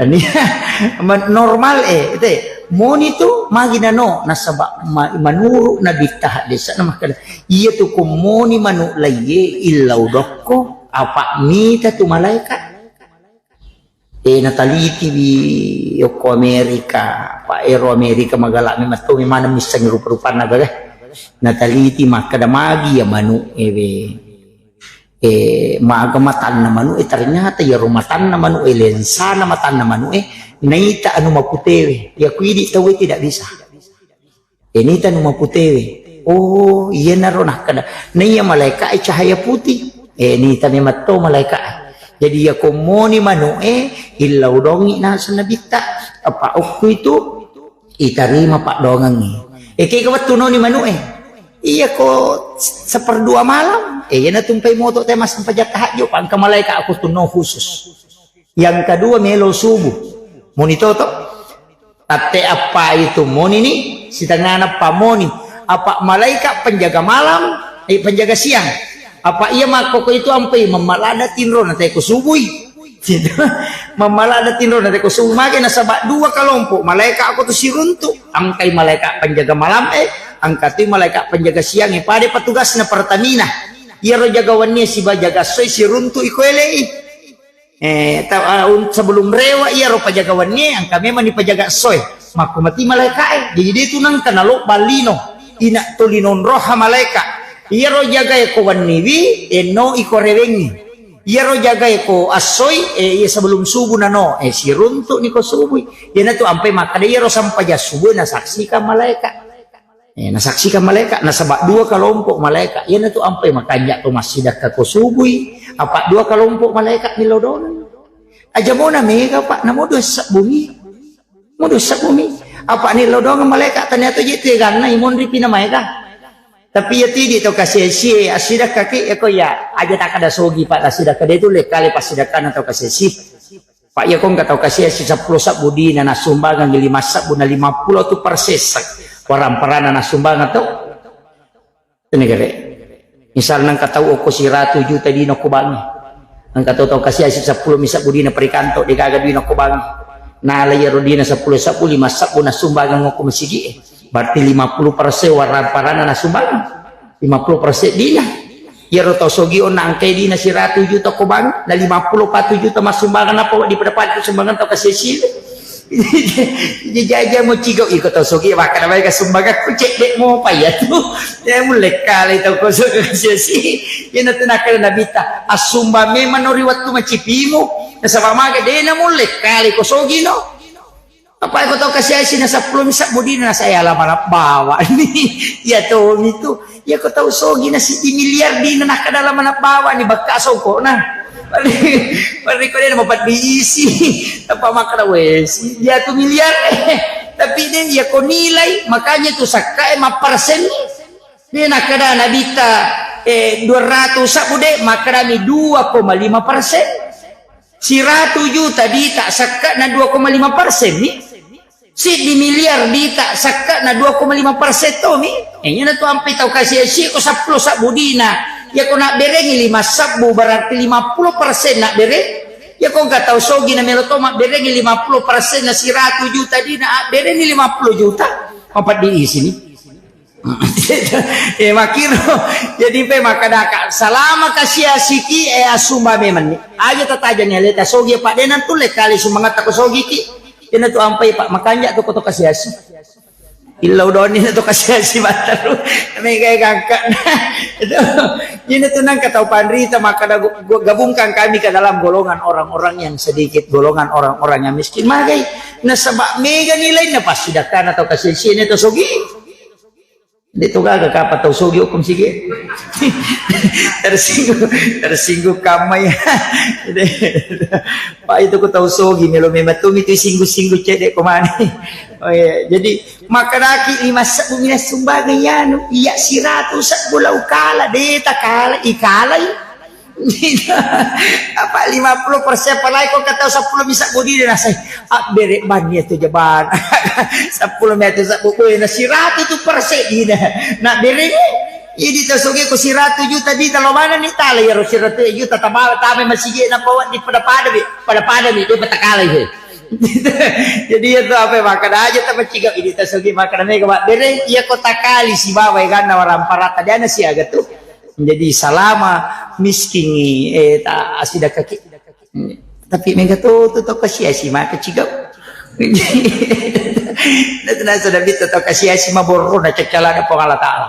Tania-, ma-, normal, eh, te. Moni tu magi nano, nasaba ma-, manuru Nabitta haddesana makkeda, iya tu ko moni manu laiye illau dokko, apa mita tu malaika. Eh, nataliti wi okko Amerika, pa ero Amerika magala memang to memang missengi rupa-rupanna gaga. Nataliti makkeda magi ya manu ewe. Eh, maga matanna manu e, ternyata iyaro matanna manu e, lensana matanna manu e, naita anu maputewe. Iya ku idi tauwe tidak bisa. Eh, naita anu maputewe. Oh, iyanaro nakkeda. Naiya malaika e cahaya putih. Eh, naita memang to malaika e. Jadi iya ko moni manu e, illau dongi naseng Nabitta. Apa okku itu? Itarima paddoangengngi. Eh, kega wettu noni manu e. Iya ko seperdua malam. Eh, iyana tumpai moto te massempajang tahajud, pa engka malaika aku tunno khusus. Yang kedua melo subuh. Moni toto. Tatte appa itu moni ni, sitengana pa moni. Apa malaika penjaga malam, eh, penjaga siang. Apa iya makkoko itu ampai mammalada tinro na teko subui. Mammalada tinro na teko subuh mage nasaba dua kelompok malaika aku tu siruntu. Angkai malaika penjaga malam e, angkatui malaika penjaga siang e. Pada petugasna Pertamina. Iyaro jaga wenni siba jaga soi siruntu iko elei. Eh, ta-, ah, un-, sebelum rewa iyaro pajaga wenni e, angka memang ni pajaga soi. Makko mati malaika e. Jadi dia tu nangka nalo ballino. Ina tolino roha malaika. Iyaro jaga e ko wenniwi, enno iko rewengi. Iyaro jagae ko assoi, eh, iya sebelum subuh nano, eh, siruntu ni ko subui. Iyanatu ampai makkeda iyaro sampajang subuh nasaksikan malaika. Eh, nasaksikan malaika, nasaba dua kelompok malaika. Iyanatu ampai makanja to massidakka ko subui, apa dua kelompok malaika milodong. Aja mona mega, Pak, namo dua sebbu mi. Mudu sebbu mi. Apa ni lodong malaika tania to je tu ganna imonri pina maega. Tapi iya tidi to kasi-, sie-sie, assidakkaki, iya ko iya, aja takkada sogi, Pak, tassidakkade tu lekkale passidakkana tau kasi-sie. Pak, iya ko engka tau kasi-sie seppulo sebbu dina, nasumbangang lima sebbu na lima puluh tu persesa. Warang-parana nasumbangang tu. Negere. Misalna engka tau okko siratu juta dina ko bangi. Engka tau, tau kasi-, asi seppulo mi sebbu dina perikanto, degaga duina ko bangi. Nala iyaro dina seppulo sebbu, lima sebbu nasumbangang okko masigi e. Berarti lima puluh persen warang-parana nasumbangang. Lima puluh persen dina. Iyaro tau sogi onna angkai dina siratu juta ko bank, na lima pulo patu juta massumbangan, apa wedding pada-pada sumbangan tau kasi-asi. Jaja mo cigau iko tau sogi, maka namai ka sumbangan ku cedde mopa iya tu. Ya mulle kale tau ko sogi kasi-asi. Iyana tu nakkeda Nabitta, assumbang memang no ri wettu macipimu. Nasaba maga de na mulle kale ko sogi no. Apa ko tau kasi-asi na seppulo mi sabbu dina, na saya lama na bawa ni. Iya tomi tu. Iya ko tau sogi na siddi miliar dina, nakkeda lama na bawa ni, bakka songko na. Parri ko de na mapeddi isi. Apa makkeda wesi dia tu miliar. Tapi de iya ko nilai, makanya tu sakka e mappersen ni. De nakkeda Nabitta, eh, dua ratus sabbu de, makkedami dua koma lima persen. Siratu juta dita sakka na dua koma lima persen ni. Siddi miliar dita sakka na dua koma lima persen tomi. Eh, iyana tu ampe tau kasi-asi ko seppulo sabbu dina. Iya ko nabberengi lima sabbu berarti lima puluh persen nabbere. Iya ko engka tau sogi na melo to mabberengi lima puluh persen na siratu juta dina, abberengi lima puluh juta. Mapeddi isi ni. Eh, makkiro. Jadi pe makkadaka, salama kasi-asiki, eh, assumba memang ni. Aja tatajani aleta sogi, apa de na tulle kali sumbangatta ko sogiki. Iyana tu ampai, Pak, makanja tu ko to kasi-asi. Illau doni na to kasi-asi batteru. Mega gangka. Itu. Iyana tu nangka tau panrita, makkada gu-, gu-, gabungkan kami ke dalam golongan orang-orang yang sedikit, golongan orang-orang yang miskin. Magai, nasaba mega nilai na pasti dakana tau kasi-asi ne to sogi. De to gaga kapa tau sogi hukum sigi. Tersinggung, tersinggung kamma ya. Pak, itu ku tau sogi melo memang tu mitu singgung-singgung cedde ko mani. Oh iya, jadi makkadaki lima sebbu mina sumbangan yanu, iya siratu sebbu lau kala, de takala, ikalai. Apa lima puluh persen, apalagi ko katau seppulo mi sabbu dina nasai. Abbere banni tu jabana. Seppulo mi tu sabbu, boy, na siratu tu persen dina. Na bere. Jadi tau sogi ko siratu juta dita lo mana ni tala, iyaro siratu juta tabawa tama masigi na bawa di pada-pada bi. Pada-pada bi, de patakalai he. Jadi iya tu apa makkada aja tama ciga ini tau sogi makkada mega mabbere, iya ko takali sibawa eganna waramparata diana siaga tu. Jadi salama miskingi, eh, ta asidakaki. Tapi mega to tu tau kasi-asi maka cigau. Nah, tenang sudah bitta tau kasi-asi maborro na caccalana Puang Allah Ta'ala.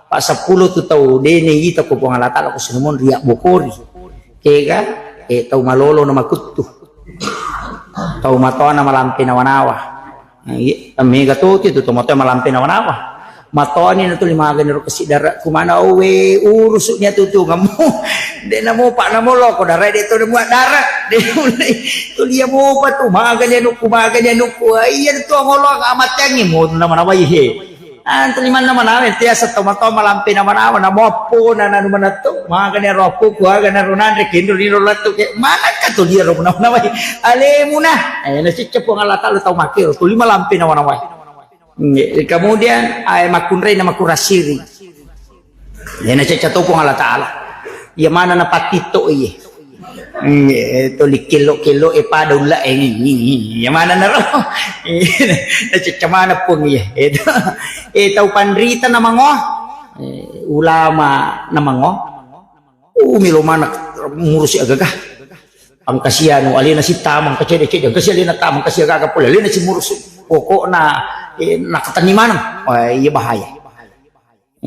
Pak seppulo tu tau dene ita ko Puang Allah Ta'ala ko sinumon riak bokori. Kega, eh, tau malolo na makuttu. Tau matoana malampe nawa-nawa. Nah, iya, mega to tu, tu tomatoa malampe nawa-nawa. Matoani na tuli magani ro kasi dara kumana owe urusu nia tu tu ngamu. De namo pak namo loko dara de to mua dara. De mulai tuli ya mopa tu magani anukku, magani anukku. Ah, iya tu ngolo amatengi mo tu nama nawai he. Antu limanna manawa tiasa tomatoa malampe nawa-nawa, namo appo na nanu manatto, magani ro appo ku aga na ro nanre kendro lino latto ke, mana ka to dia ro nawa-nawa. Alemuna, eh, na cicca Puang Allah Ta'ala tau makkero, tuli malampe nawa-nawa. Nggih, kemudian, eh, makkunrai na makurasiri. Ya na cicca to Puang Allah Ta'ala. Ya mana na patitto iye. Iya, to likkello-kello e pada ulla e ni, ni, ni. Iya mana naro? Iya, na cecca mana pun iya. Itu. Eh, tau panrita na mangoa. Eh, ulama na mangoa. Uh, melo mana murusi agaga. Angkasianu alena sitama, angkacede-cede, angkasi alena tama, angkasi agaga pole, alena si murusi. Pokokna, eh, nakatenni maneng. Oh, iya bahaya.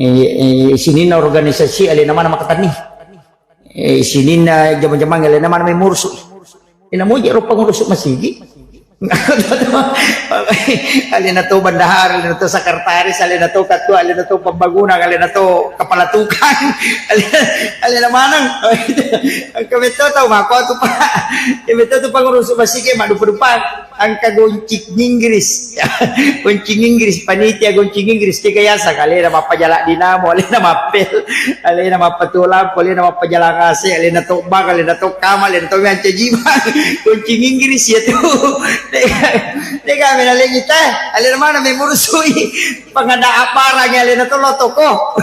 Eh, eh, sininna organisasi alena mana makatenni. Eh, sininna jama-jamang alena mana mai murusu. Ina muji rupa ngurusu masigi. Alena to bendahara, alena to sekretaris, alena to ketua, alena to pembangunan, alena to kepala tukang. Alena, alena maneng. Engka metto tau mako tu, Pak. Ya metto tu pengurusu masigi madupa-dupa. Engka goncing Inggris. Goncing Inggris, panitia goncing Inggris, tiga yasa, alena mappajala dinamo, alena mappel, alena mappatuo lampu, alena mappajala A C, alena to bang, alena to kamar, alena to mancaji bang. Goncing Inggris ya tu. Dega, dega mena lagi teh, alena mana memurusui. Pangada aparang alena to lo toko.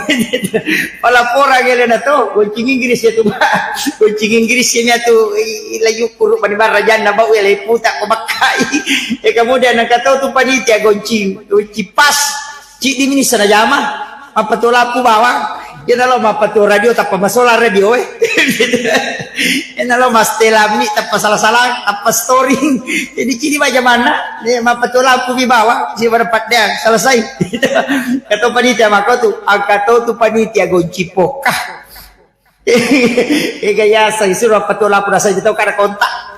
Palaporang alena to, goncing Inggris ya tu, Pak. Goncing Inggris ya tu, i-, i-, layu kuru pani barajanna bau ya leputa ko bakkai. Ya kemudian nang katau tu panitia goncing, goncing pas. Ciddi mini sana jama, apa tu lapu bawang. Iya nalo mappatua radio tappa masola radio eh. Iya nalo mastelami tappa salah-salah tappa storing. Jadi cini ma jamanna, ne mappatua lampu mi bawang, si pada paddeang, selesai. Kato panitia mako tu, angka to tu panitia gonci pokah. Ega yasa isuro mappatua lampu rasa itu tau kada kontak.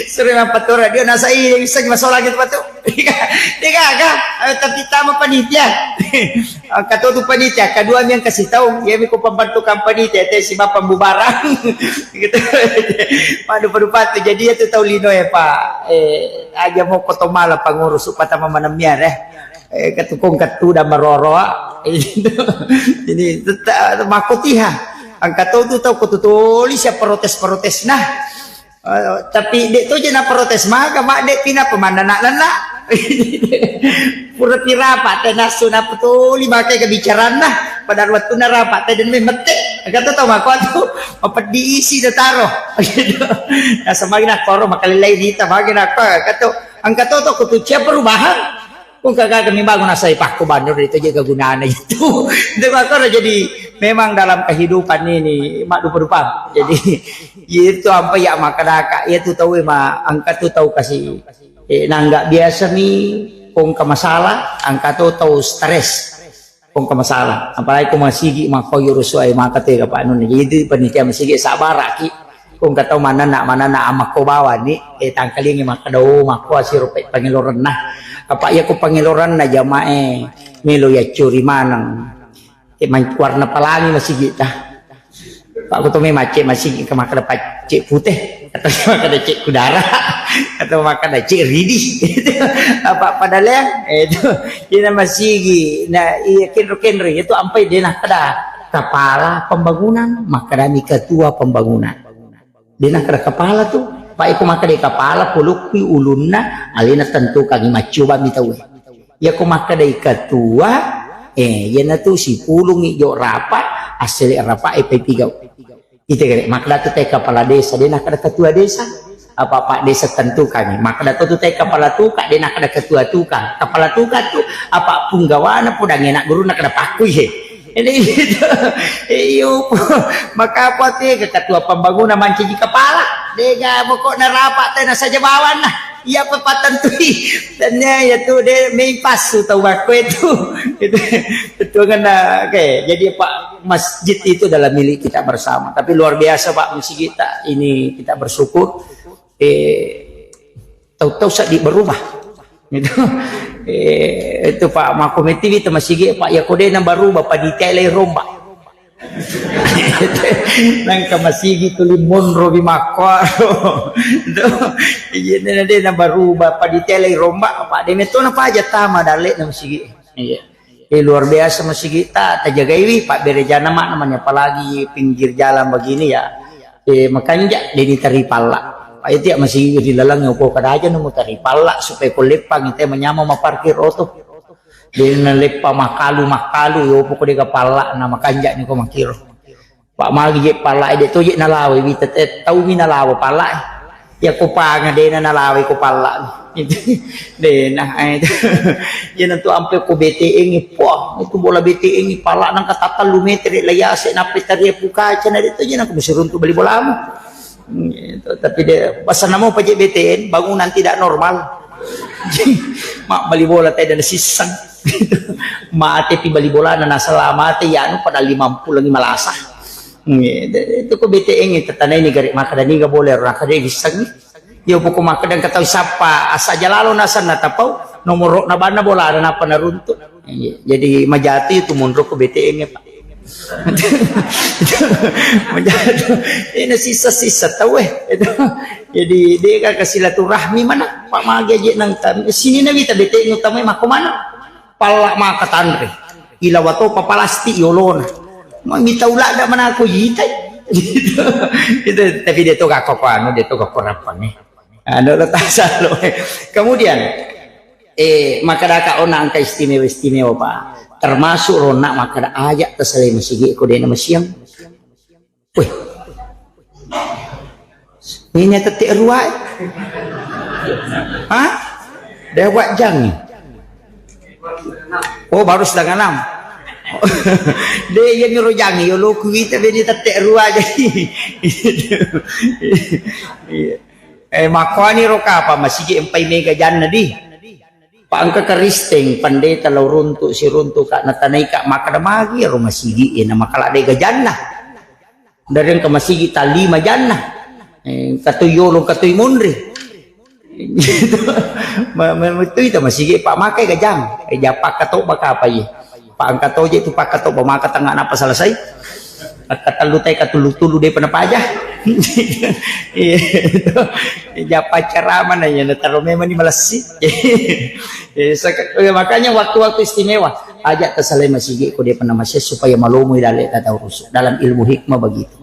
Sure mappatua radio nasai bisa masola gitu patu. Dega, dega, eh, tapi tama panitia. Angka to tu panitia, kedua mi yang kasih tahu, ya mi ko pembantu kampanye tete si bapak bubarang. Gitu. Padu padu patu. Jadi ya tu tahu lino ya Pak. Eh, aja mau koto mala pengurus upah tama manemia deh. Eh, ketukung ketu dan meroro. Ini tetap makotiha. Angka to tu tahu ko tu toli siap protes-protes nah. Eh, tapi dek to je na protes maka mak dek pina pemanna nak lenak. Pura pirapa te nasu na petuli makai kebicaraan nah. Pada waktu na rapat te dan mette. Kata tau mako tu mapeddi isi de taro. Gitu. Nah, semagi na koro makalilai dita magi na ko kata angka to to kutu cia perubahan. Kung kagak mi bangun asai pakku bandur itu juga gunanya itu. Itu makanya jadi memang dalam kehidupan ini mak dupa-dupa. Jadi itu apa ya makadaka itu tahu ma angka tu tahu kasih eh, nangga biasa mi kung ke masalah angka tu tahu stres kung ke masalah apalagi kung masigi mako yurus wae maka tega panun jadi panitia masigi sabar aki Kung katau manenna, manenna amakko bawani, eh, tangkalingi makkeda, "Oh, makko asiro pe-, pangelorenna." Apa iya ko pangelorenna jamae melo yaccuri maneng. Eh, man-, warna pelangi masigi'ta. Pak ko to me macce masigi ke makkeda pacce pute, atau makkeda cek kudara, atau makkeda cek ridi. Apa pada leang? Eh, itu. Ina masigi, na iya kenro-kenro, itu ampai dena kada kepala pembangunan, makkeda ni ketua pembangunan. De nakkeda kepala tu, pa iko makkeda kepala, polokkui ulunna, alena tentukangi maccoba mi tauwe. Iyako makkeda ketua, eh, iyana tu sipulungi jo rapat, assele rapat e pepigau. Ite gare, makkeda tu te kepala desa, de nakkeda ketua desa. Apa pak desa tentukangi. Makkeda tu te kepala tukang, de nakkeda ketua tukang. Kepala tukang tu, apa punggawana podang enak guru nakkeda pakkui he. Jadi itu, iyo, maka apa tu ya, ketua pembangunan mancaji kepala. Dega pokokna rapat tena saja bawanna. Iya apa patentui. Dan ya, ya tu de main pasu tau bakko itu. Itu, itu kena, oke. Jadi Pak, masjid itu adalah milik kita bersama. Tapi luar biasa Pak, masjid kita ini kita bersyukur. Eh, tau-tau seddi berubah. Itu, eh, itu Pak, makko metiwi tu masigi Pak, ya kode na berubah, panitia lai romba. Nangka masigi tuli monro bi makko. Itu, iya, na de na berubah, panitia lai romba, Pak, de metona paja tama dalle na masigi. Iya. Eh, luar biasa masigi'ta, tajagaiwi, pabberejana ma namanya, apalagi pinggir jalan begini ya. Eh, makanja' deni tari palla. Pak, itu ya masigi ri laleng, opo kada aja nemu tari palla supaya ko leppang ite manyameng maparkir oto. Dena leppa makalu-makalu, ya opo ko dega palla na makanja' ni ko makiro. Pak magi je palla'e, de' to je nalawai wita, eh, tau mi nalawa palla'e. Ya ko panga dena nalawai ko palla. Dena, eh, itu. Ya nantu ampe ko B T N, poh, itu bola B T N, palla nang kata tellu meter, la yase, nape tarie pukaca, na de' to je nang ko masiruntu bali bolamu. Gitu. Tapi de', pasal namo paje B T N, bangunan tidak normal. Mak bali bola teh dan sisseng. Mate pi bali bolana, nasala mate, ya anu pada lima puluh lagi malasa. Nggih, de-, itu ko B T N itu tanai ni gare makkeda niga boleh ro, makkeda wissengngi. Ya pokok makkeda engka tau sappa, asa jalalo nasenna tapau, nomoro na banna bolana napa naruntu. Nggih, jadi majatu itu monro ko B T N ya, Pak. Majatu. Ini sisa-sisa tau eh. Itu. Jadi dia kan ke silaturahmi mana? Pak magi aja nang tan-, sini nabi ta B T N utama mako mana? Palla maka tanre. Ilawa topa palasti yolona. Ma mita ulada mana aku yitai. Gitu. Itu tapi dia tu gak kok anu, dia tu gak kok rapang eh. Anu lo tasalo. Kemudian eh makkeda ka ona engka istimewa-istimewa Pak. Termasuk rona makkeda aja' tasale masigi ko dena masiang. Weh. Ini tette' ruwa. Hah? Dewak jang. Oh, baru setengah enam. De, iya miro jangi, yolo kuita beni tette rua jadi. Iya. Eh, makkuani ro kapa masigi empai mega janna di. Pa engka Kristen, pendeta lao runtu, siruntu ka, natanai ka, makkeda magi ro masigi, eh, na makala de gajanna. Dari engka masigi talima janna. Eh, katoi yolo, katoi monri. Gitu. Ma-, ma-, mettu ita masigi, Pak, makai gajang. Eh, ja pakkatobba kapa iye. Pak, engka toje tu pakkatobba, maka tengah napa selesai. Katellu tai katulu-tulu de pernah paja. Iya, itu. Ja paccarama na iya, nataro memang ni malessi. Eh, saka-, eh, makanya waktu-waktu istimewa, aja tasalai masigi ko de pernah masih supaya malomo dalle tata urusu. Dalam ilmu hikmah begitu.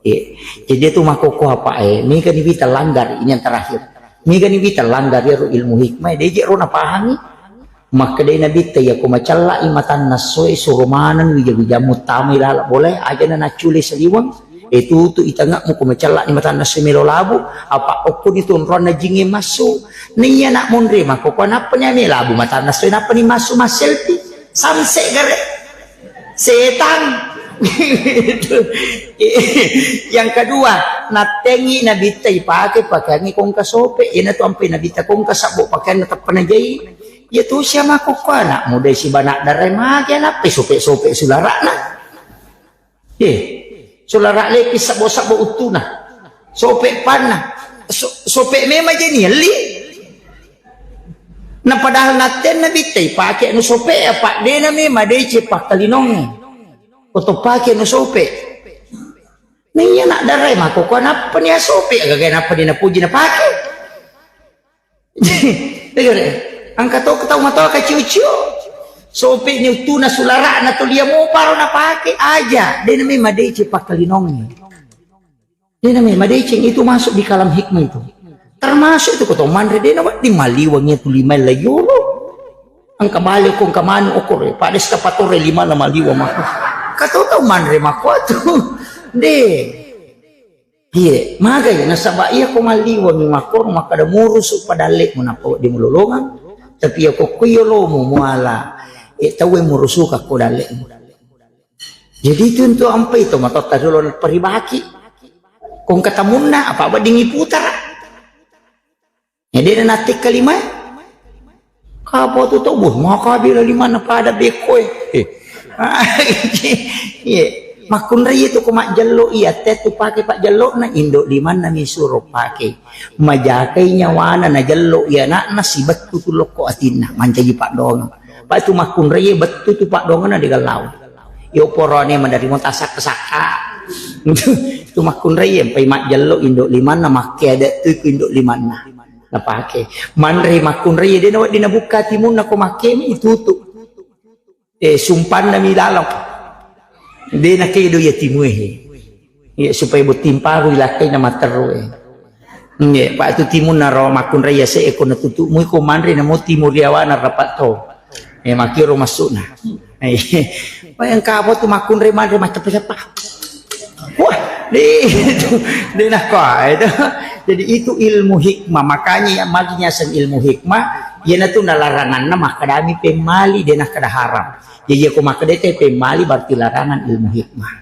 Iya. Jadi itu makkokko apa, eh, mega ni wita langgar, ini yang terakhir. Mega ni wita langgar ya ro ilmu hikmah, de je ro napahangi. Makkedai Nabitta, iya ko macalla'i matanna essoe, suro maneng wija-wijammu tamai lala bolae, aja na naccule saliweng. E, tutu i tange'mu ko macalla'ni matanna essoe melo labu, apa okkoni tu onroanna jingnge massu. Naiya nak monri makkokko, nappani ame labu matanna essoe, nappani massu masselfie. Samse gare. Setan. Yang kedua, nattengi Nabitta ipake pakeangnge kongka sope. Iyana tu ampai Nabitta kongka sabbo pakeanna teppa najai. Iya tu sia makkokko anak muda sibanak darai mage nappai sope-sope sulara'na. Ye, sulara' lepi sabbo-sabbo uttuna. Sope panna. So-, sope memang je nielli. Na padahal natten Nabitta ipake anu sope apa dena memang dece pakkalinongnge. Koto pake anu sope. Naiya nak darai makkokko nappani asope, agaga nappani napuji napake. Dengar, eh. Engka to tau matoa kaciu-ciu. Sope ni uttuna sulara'na to lia moparo napake aja. Dena memang madeceng pakkalinongnge. Dena memang madeceng itu masuk di kalam hikmah itu. Termasuk itu koto manre dena wedding maliwang itu lima layolo. Engka bale ko engka manu okor, eh. Pada eskapatore lima na maliwang mako. Kato tau manre mako tu. De. Iye, magai nasaba iya ko malliwengi makkoro makkada murusu padalle'mu nappa wedding mulolongang, tapi iya ko kuyo lomu muala, eh, tauwe murusuka ko dalle'mu. Jadi itu untuk ampai to matotta dolo paribaki. Kong katamunna apa wedding iputara. Ya, de' na nattikka limae. Kapo tu tau, buh, maka bila limanna pada bekkoe. Eh. Iya. Makkunrai itu ko majjello iya, te tu pake pajjellona, indo limanna mi suro pake. Majakai nyawana najello iya anakna sibettu tu lokko atinna, mancaji paddoangeng. Pa tu makkunrai bettu tu paddoangenna de' gallawa. Yo porone maderri mo tasakka-sakka. Tu makkunrai empai majjello indo limanna, makke ada tu indo limanna. Napake. Manre makkunrai, de' nawedding nabukka timunna ko makkemi itutu. Eh, sumpanna mi laleng. De' nakedo iya timue he. Iya, supaya botting paru ilakkai na matteru, eh. Iya, pa tu timunna ro makkunrai ase e ko natutu mui ko manre namo timu riawana rapat to. Eh, makkiro massu'na. Eh, engka apa tu makkunrai manre macceppa-ceppa. Wah, de' itu, de' nakko, ah, itu. Jadi itu ilmu hikmah. Makanya yang magi nyaseng ilmu hikmah, iyanatu nalaranganna makkadami pemmali, de' nakkada haram. Jadi iya ko makkada te pemmali berarti larangan ilmu hikmah.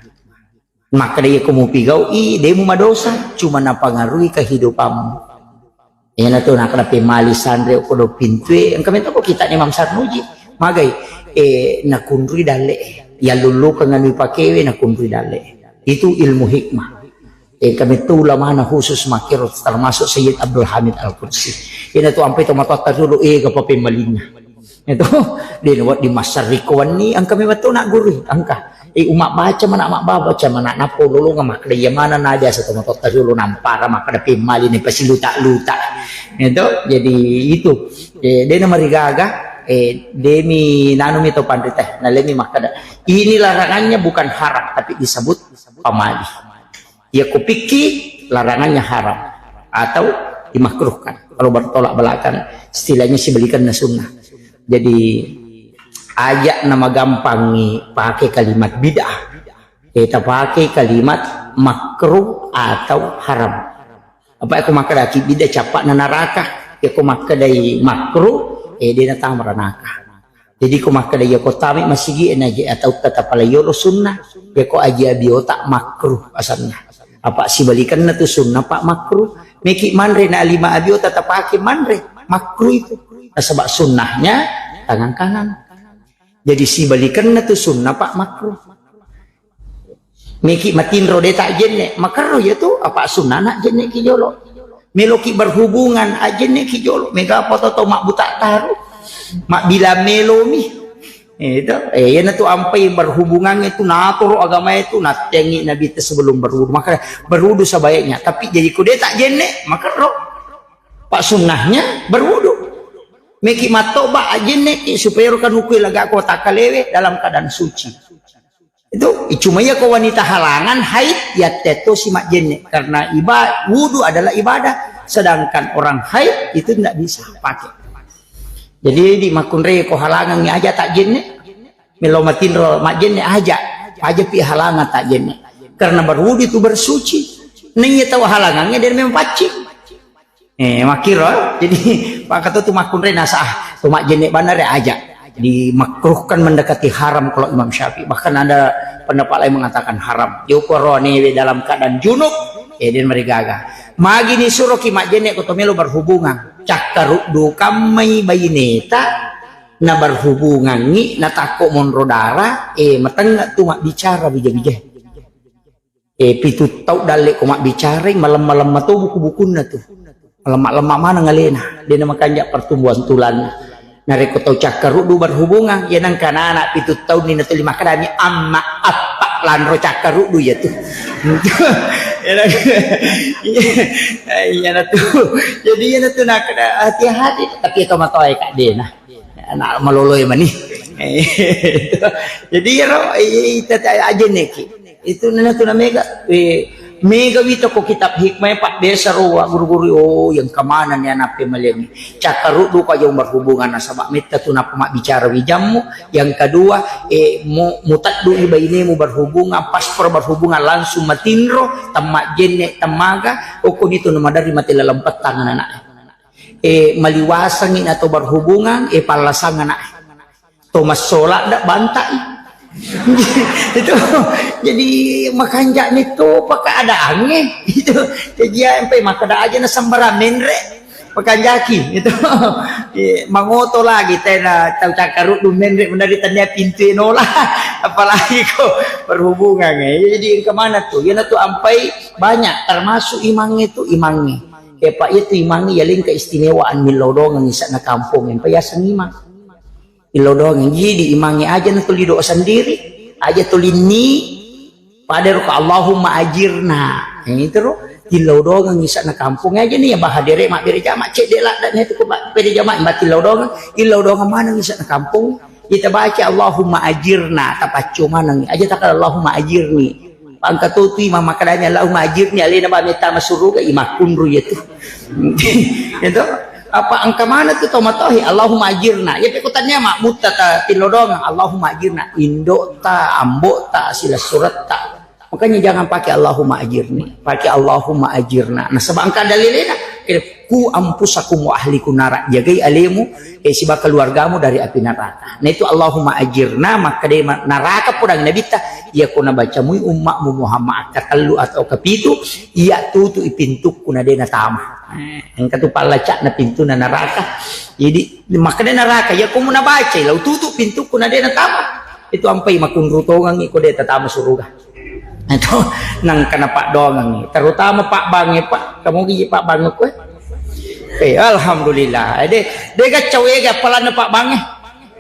Makkada iya ko mupigau'i, de' mu madosa, cuma napangaruhi kehidupanmu. Iyanatu nakkada pemmali sanre okkodo pintue, engka metto ko kitta' Imam Sarnuji. Magai, eh, nakunrui dalle'e. Yallullukeng anu ipakewe nakunrui dalle'e. Itu ilmu hikmah. Eh, engka metto ulamana khusus makkiro termasuk Sayyid Abdul Hamid Al-Qudsi. Iyanatu ampai to matotta dulu, eh, gapa pemmalinna. Itu, de' nawedding massarikko wenni, engka memang to nak guru, engka. Eh, umma baca mana, mak baca mana, nappa ulolonga makkada iya mana na biasa to matotta dulu nampara makkada pemmali ne pasiluta-luta. Itu, jadi itu. Eh, de' namarigaga, eh, de' mi nanu mi to panrita, nalemi makkada. Ini larangannya bukan haram, tapi disebut pamali. Iya ko pikki larangannya haram atau dimakruhkan. Kalau bertolak belakang, istilahnya sibalikanna sunnah. Jadi, aja' na magampangi pake kalimat bid'ah. Eh, tapake kalimat makruh atau haram. Apa ko makkadaki bid'ah cappa'na naraka, iya ko makkadai makruh, eh, de' natama ranaka. Jadi ko makkeda iya ko tame masigi e naje atau tatapala yolo sunnah, ya ko aji abiota makruh asanna. Apa sibalikanna tu sunnah pak makruh. Meki manre na lima abiota tapake manre makruh itu. Nasaba sunnahnya tangan kanan. Jadi sibalikanna tu sunnah pak makruh. Meki matinro de tak jenne, makerro ya tu apa sunnah nak jenne ki jolo. Meloki berhubungan ajenne ki jolo. Mega apa to to mak buta taru. Mak bila melomi. Itu, eh, iya tu ampai berhubungan itu natoro agama itu natengi Nabi itu sebelum berwudu. Maka berwudu sebaiknya. Tapi jadi kude tak jenne, makerro. Pak sunnahnya berwudu. Meki mattoba ajenne ki supaya rukan hukui laga kota kalewe dalam keadaan suci. Itu cuma ya ko wanita halangan haid ya teto si majenne karena iba wudu adalah ibadah sedangkan orang haid itu tidak bisa pakai. Jadi di makunre ko halangan aja tak jenne. Melo matinro majenne aja. Aja pi halangan tak jenne. Karena berwudu itu bersuci. Neng ya tahu halangannya dia memang paccing. Eh, makkiro, jadi, maka tu, tu makkunrai nasa, ah, tu majjenne banna re aja. Dimakruhkan mendekati haram kalau Imam Syafi'i. Bahkan ada pendapat lain mengatakan haram. Joko ronewe dalam keadaan junub, eh, den marigaga. Magi ni suruh ki majjenne ko to melo berhubungan. Cakkaruddu kammai baineta, na berhubungangi, na takko monro darah, eh, matengga tu mabbicara bija-bija. Eh, pitu tau dalle ko mabbicarai, malemma-lemma to buku-bukunna tu. Malemma-lemma maneng alena, dena makanja pertumbuhan tulanna. Narekko tau cakkaruddu berhubungan, ya nangka anak pitu taunni natuli makkedami, "Amma, appa, lanro cakkaruddu ya tu." Iya, iya, iya, na tu. Jadi, iya, na tu, nakkeda, hati-hati, tapi ya tomatoa ya, Kak, dena. Anak maloloe mani. Jadi, iyaro, eh, ita, ta-, ajenneki. Itu nana tu na mega, eh, mega wita ko kitab hikmah, Pak, biasa ro wa guru-guru, oh, yang kemana nih anak pemalen. Cakkaruddu ko jong berhubungan nasaba metta tu napa mabbicara wijammu. Yang kedua, eh, mu-, mutaddu i bainemu berhubungan, pas per berhubungan langsung matinro, temma jenne, temmaga, okko nitu na madari mati lalempet tangan anak. Eh, maliwasangi nato berhubungan, eh, pallasang anak. To massola dak bantai. Itu jadi makanja ni to paka ada ange. Itu jadi ya empe makkeda aja na sembarang menre. Makanjaki itu. Eh, mangoto lagi tena tau cakkaruddu menre menari tania pintu enola. Apalagi ko berhubungan, eh. Jadi ke mana tu? Yana tu ampai banyak termasuk imang itu imangnya. Eh, Pak, itu imang ya lingka istimewaan millau dongeng isakna kampung, empa yaseng imang. Illau dongeng, jadi imangnge aja na tuli doa sendiri, aja tuli ni, pada ruka Allahumma ajirna. Ini terus, illau dongeng isakna kampung aja nih, ya bahadere mak bere jama, cek dek ladaknya itu kok bere jama, mbak illau dongeng, illau dongeng mana isakna kampung, kita baca Allahumma ajirna, tapaccu maneng, aja takal Allahumma ajirni. Engka to tu imang makkedanya, "Allahumma ajirni," alena ba metta masuruga, imakkunru ya tu. Itu apa engka mana tu tomatohi, "Allahumma ajirna." Ya pekutanya mak mutta ta tilodong, "Allahumma ajirna." Indo ta, ambo ta, sila surat ta. Makanya jangan pakai "Allahumma ajirni," pakai "Allahumma ajirna." Nah, sebab engka dalilnya. Ku anfusakum wa ahlikum nara, jagai alemu, eh, siba keluargamu dari api neraka. Nah itu Allahumma ajirna, maka dia ma-, neraka podang Nabitta, iya ko nabacamui ummakmu Muhammad katellu atau kepitu, iya tutu i pintukku na dena tama. Eh, engka tu pallacakna pintuna neraka. Jadi, maka dia neraka, iya ko mu nabacai, lau tutu pintukku na dena tama. Itu ampai makunru tongang iko dia tatama suruga. Itu nangka na paddoangengngi, terutama pabbangnge, Pak. Kamu gigi pabbangnge kue? Eh, alhamdulillah. Eh, de, de gaccau ega palanna pabbangnge.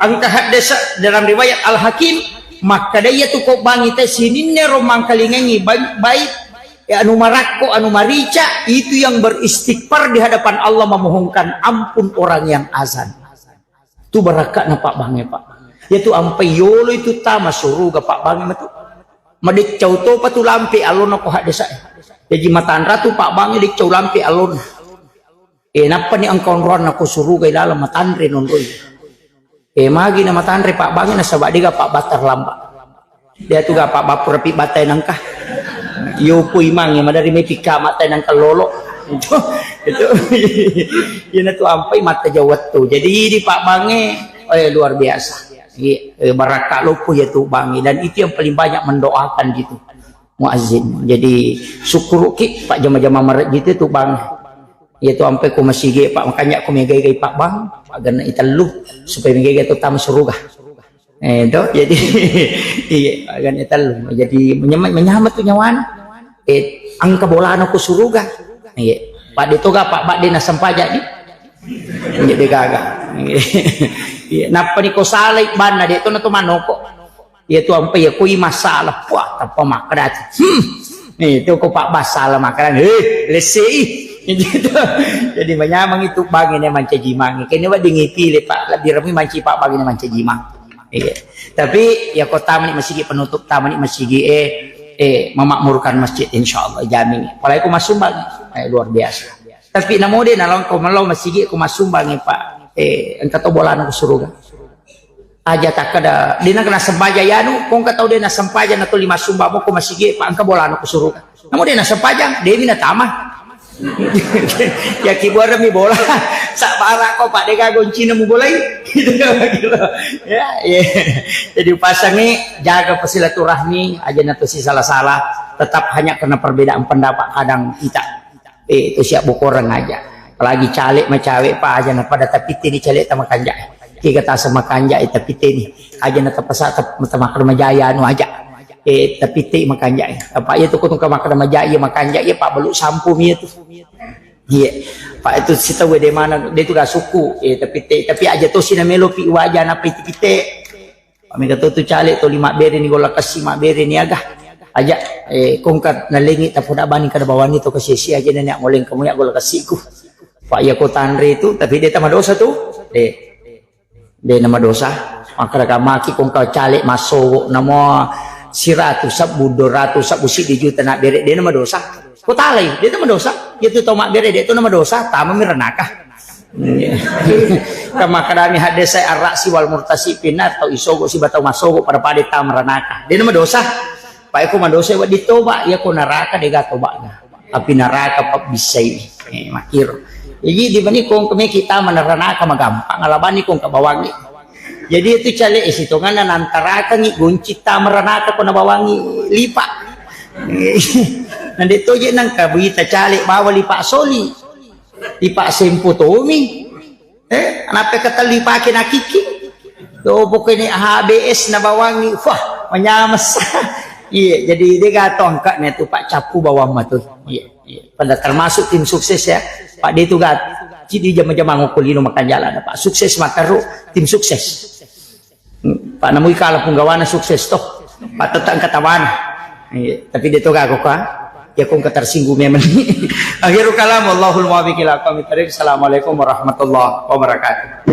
Engka haddesa dalam riwayat Al-Hakim, makkeda iya tu ko bangi te sininna ro mangkalingengi bai-, baik, ya, anu marakko, anu marica, itu yang beristighfar di hadapan Allah memohonkan ampun orang yang azan. Tu barakka'na pabbangnge, Pak. Iya tu ampai yolo itu tama suruga pabbangnge matu. Madeccau topa tu lampe allonna ko haddesa e. Jaji matanra tu pabbangnge deccau lampe allonna. E, nappani engka onroanna ko suruga ilaleng matanre nonroi. E, magi na matanre pabbangnge nasaba dega pabbatta lamba. Dia tu ga pabbappura pi battai nangka. Yopo imangnge madari mai pikka mattai nangka lolo. Itu, itu. Ina tu ampai matta jawat tu. Jadi di pabbangnge, eh, luar biasa. Iya, eh, barakka loppo iya tu bangnge, dan itu yang paling banyak mendoakan gitu muazzin. Jadi sukkuruki Pak jama-jama marejji tu bangnge. Iya tu ampe ko masigi Pak, makanya ko megai-gai Pak bang, Pak genne itellu supaya megai-gai tu tama suruga. Eh, to, jadi iya, Pak genne itellu. Jadi menyama-, menyama tu nyawana. Eh, engka bolana ko suruga. Iya. Pak de toga Pak, Pak de nasempajang ni. Jadi gaga. Iya, nappa ni ko salai banna de to na to manoko. Iya tu ampe iya kui masalah. Wah, tappa makkeda. Hmm. Nih, itu ko Pak Bas salah makkeda. Eh, lessei. Gitu. Jadi manyameng itu bangnge mancaji mange. Kene wedding ipile Pak, lebbi rami manci Pak bangnge mancaji mange. Iya. Tapi ya ko tamani masigi penutup, tamani masigi eh eh memakmurkan masjid insyaallah jamin. Apalagi ko masumbang eh luar biasa. Tapi namo de nalong ko mello masigi ko masumbang eh Pak. Eh engka to bolana ko suruga. Aja takkeda, de na kena sempajang yanu, ko engka tau de na sempajang na tuli masumbang mo ko masigi, Pak, engka bolana ko suruga. Namo de na sempajang, de mi natama. Ya kibuareng mi bola. Sabbara ko, Pak, de gaga goncina mu bolai. Gitu, gitu. Ya, iya. Jadi pasangi, jaga silaturahmi, aja na to si salah-salah. Tetap hanya karena perbedaan pendapat kadang kita. Eh, itu siap bokoreng aja. Apalagi caleg ma cawe pa aja na pada tapitteni caleg ta makanja. Kega tasa makanja eh tapitteni. Aja na tapasa tap-, tamakkeda majaya anu aja. Eh, tapitte makanja. Apa iya tu ko tungka makkeda majaya makanja iya Pak belu sampu mi itu. Iya. Pak itu sitawe de mana de tu ga suku. Eh, tapitte tapi aja to sina melo pi waja na pitte-pitte. Mega to tu caleg toli mabbere ni golla kessi mabbere ni aga. Aja, eh, ko engka nalengi tapoda bani kada bawanni to kessi aja nene moleng kamu ya golla kessiku. Pak iya ko tanre tu, tapi de tamadosa tu. De. De namadosa. Makkeda maki ko engka caleg massogo namo siratu sabbu, dua ratu sabbu, siddi juta na bere de namadosa. Ko talai, de namadosa. Iya tu tau mabbere de tu namadosa, tama mi ranaka. Iya. Kama kadami hadde sai arrasi wal murtasi pinar tau isogo siba tau masogo pada-pada tama ranaka. De namadosa. Pak eko madosa wedding toba, iya ko naraka de ga tobana. Api naraka pabbissai. Eh, makiro. Jadi dibanding ko engka meki tama ranaka magampang, alabani ko engka bawangi. Jadi itu caleg eh, sitonganna nantarakangi gonci tama ranaka ko nabawangi lipa. Nande toje nangka buita caleg bawa lipa soli. Ipassempo tomi. Eh, nappa ketelli pake nakiki. Do pokoknya H B S nabawangi. Wah, manyames. Iya, jadi de gato angkatnya tu Pak Capu bawang matu. Iya, iya. Pada termasuk tim sukses ya. Pak de tu gat. Cidi jama-jama ngoko lino makan jalan Pak. Sukses makaru tim sukses. Pak namui kala punggawana sukses toh. Pak tetap engka tawana. Iya, tapi de toga kok ka. Ya kong ketersinggung memang. Akhirul kalam, wallahul muwaffiq ila aqwamit thariq. Assalamualaikum warahmatullahi wabarakatuh.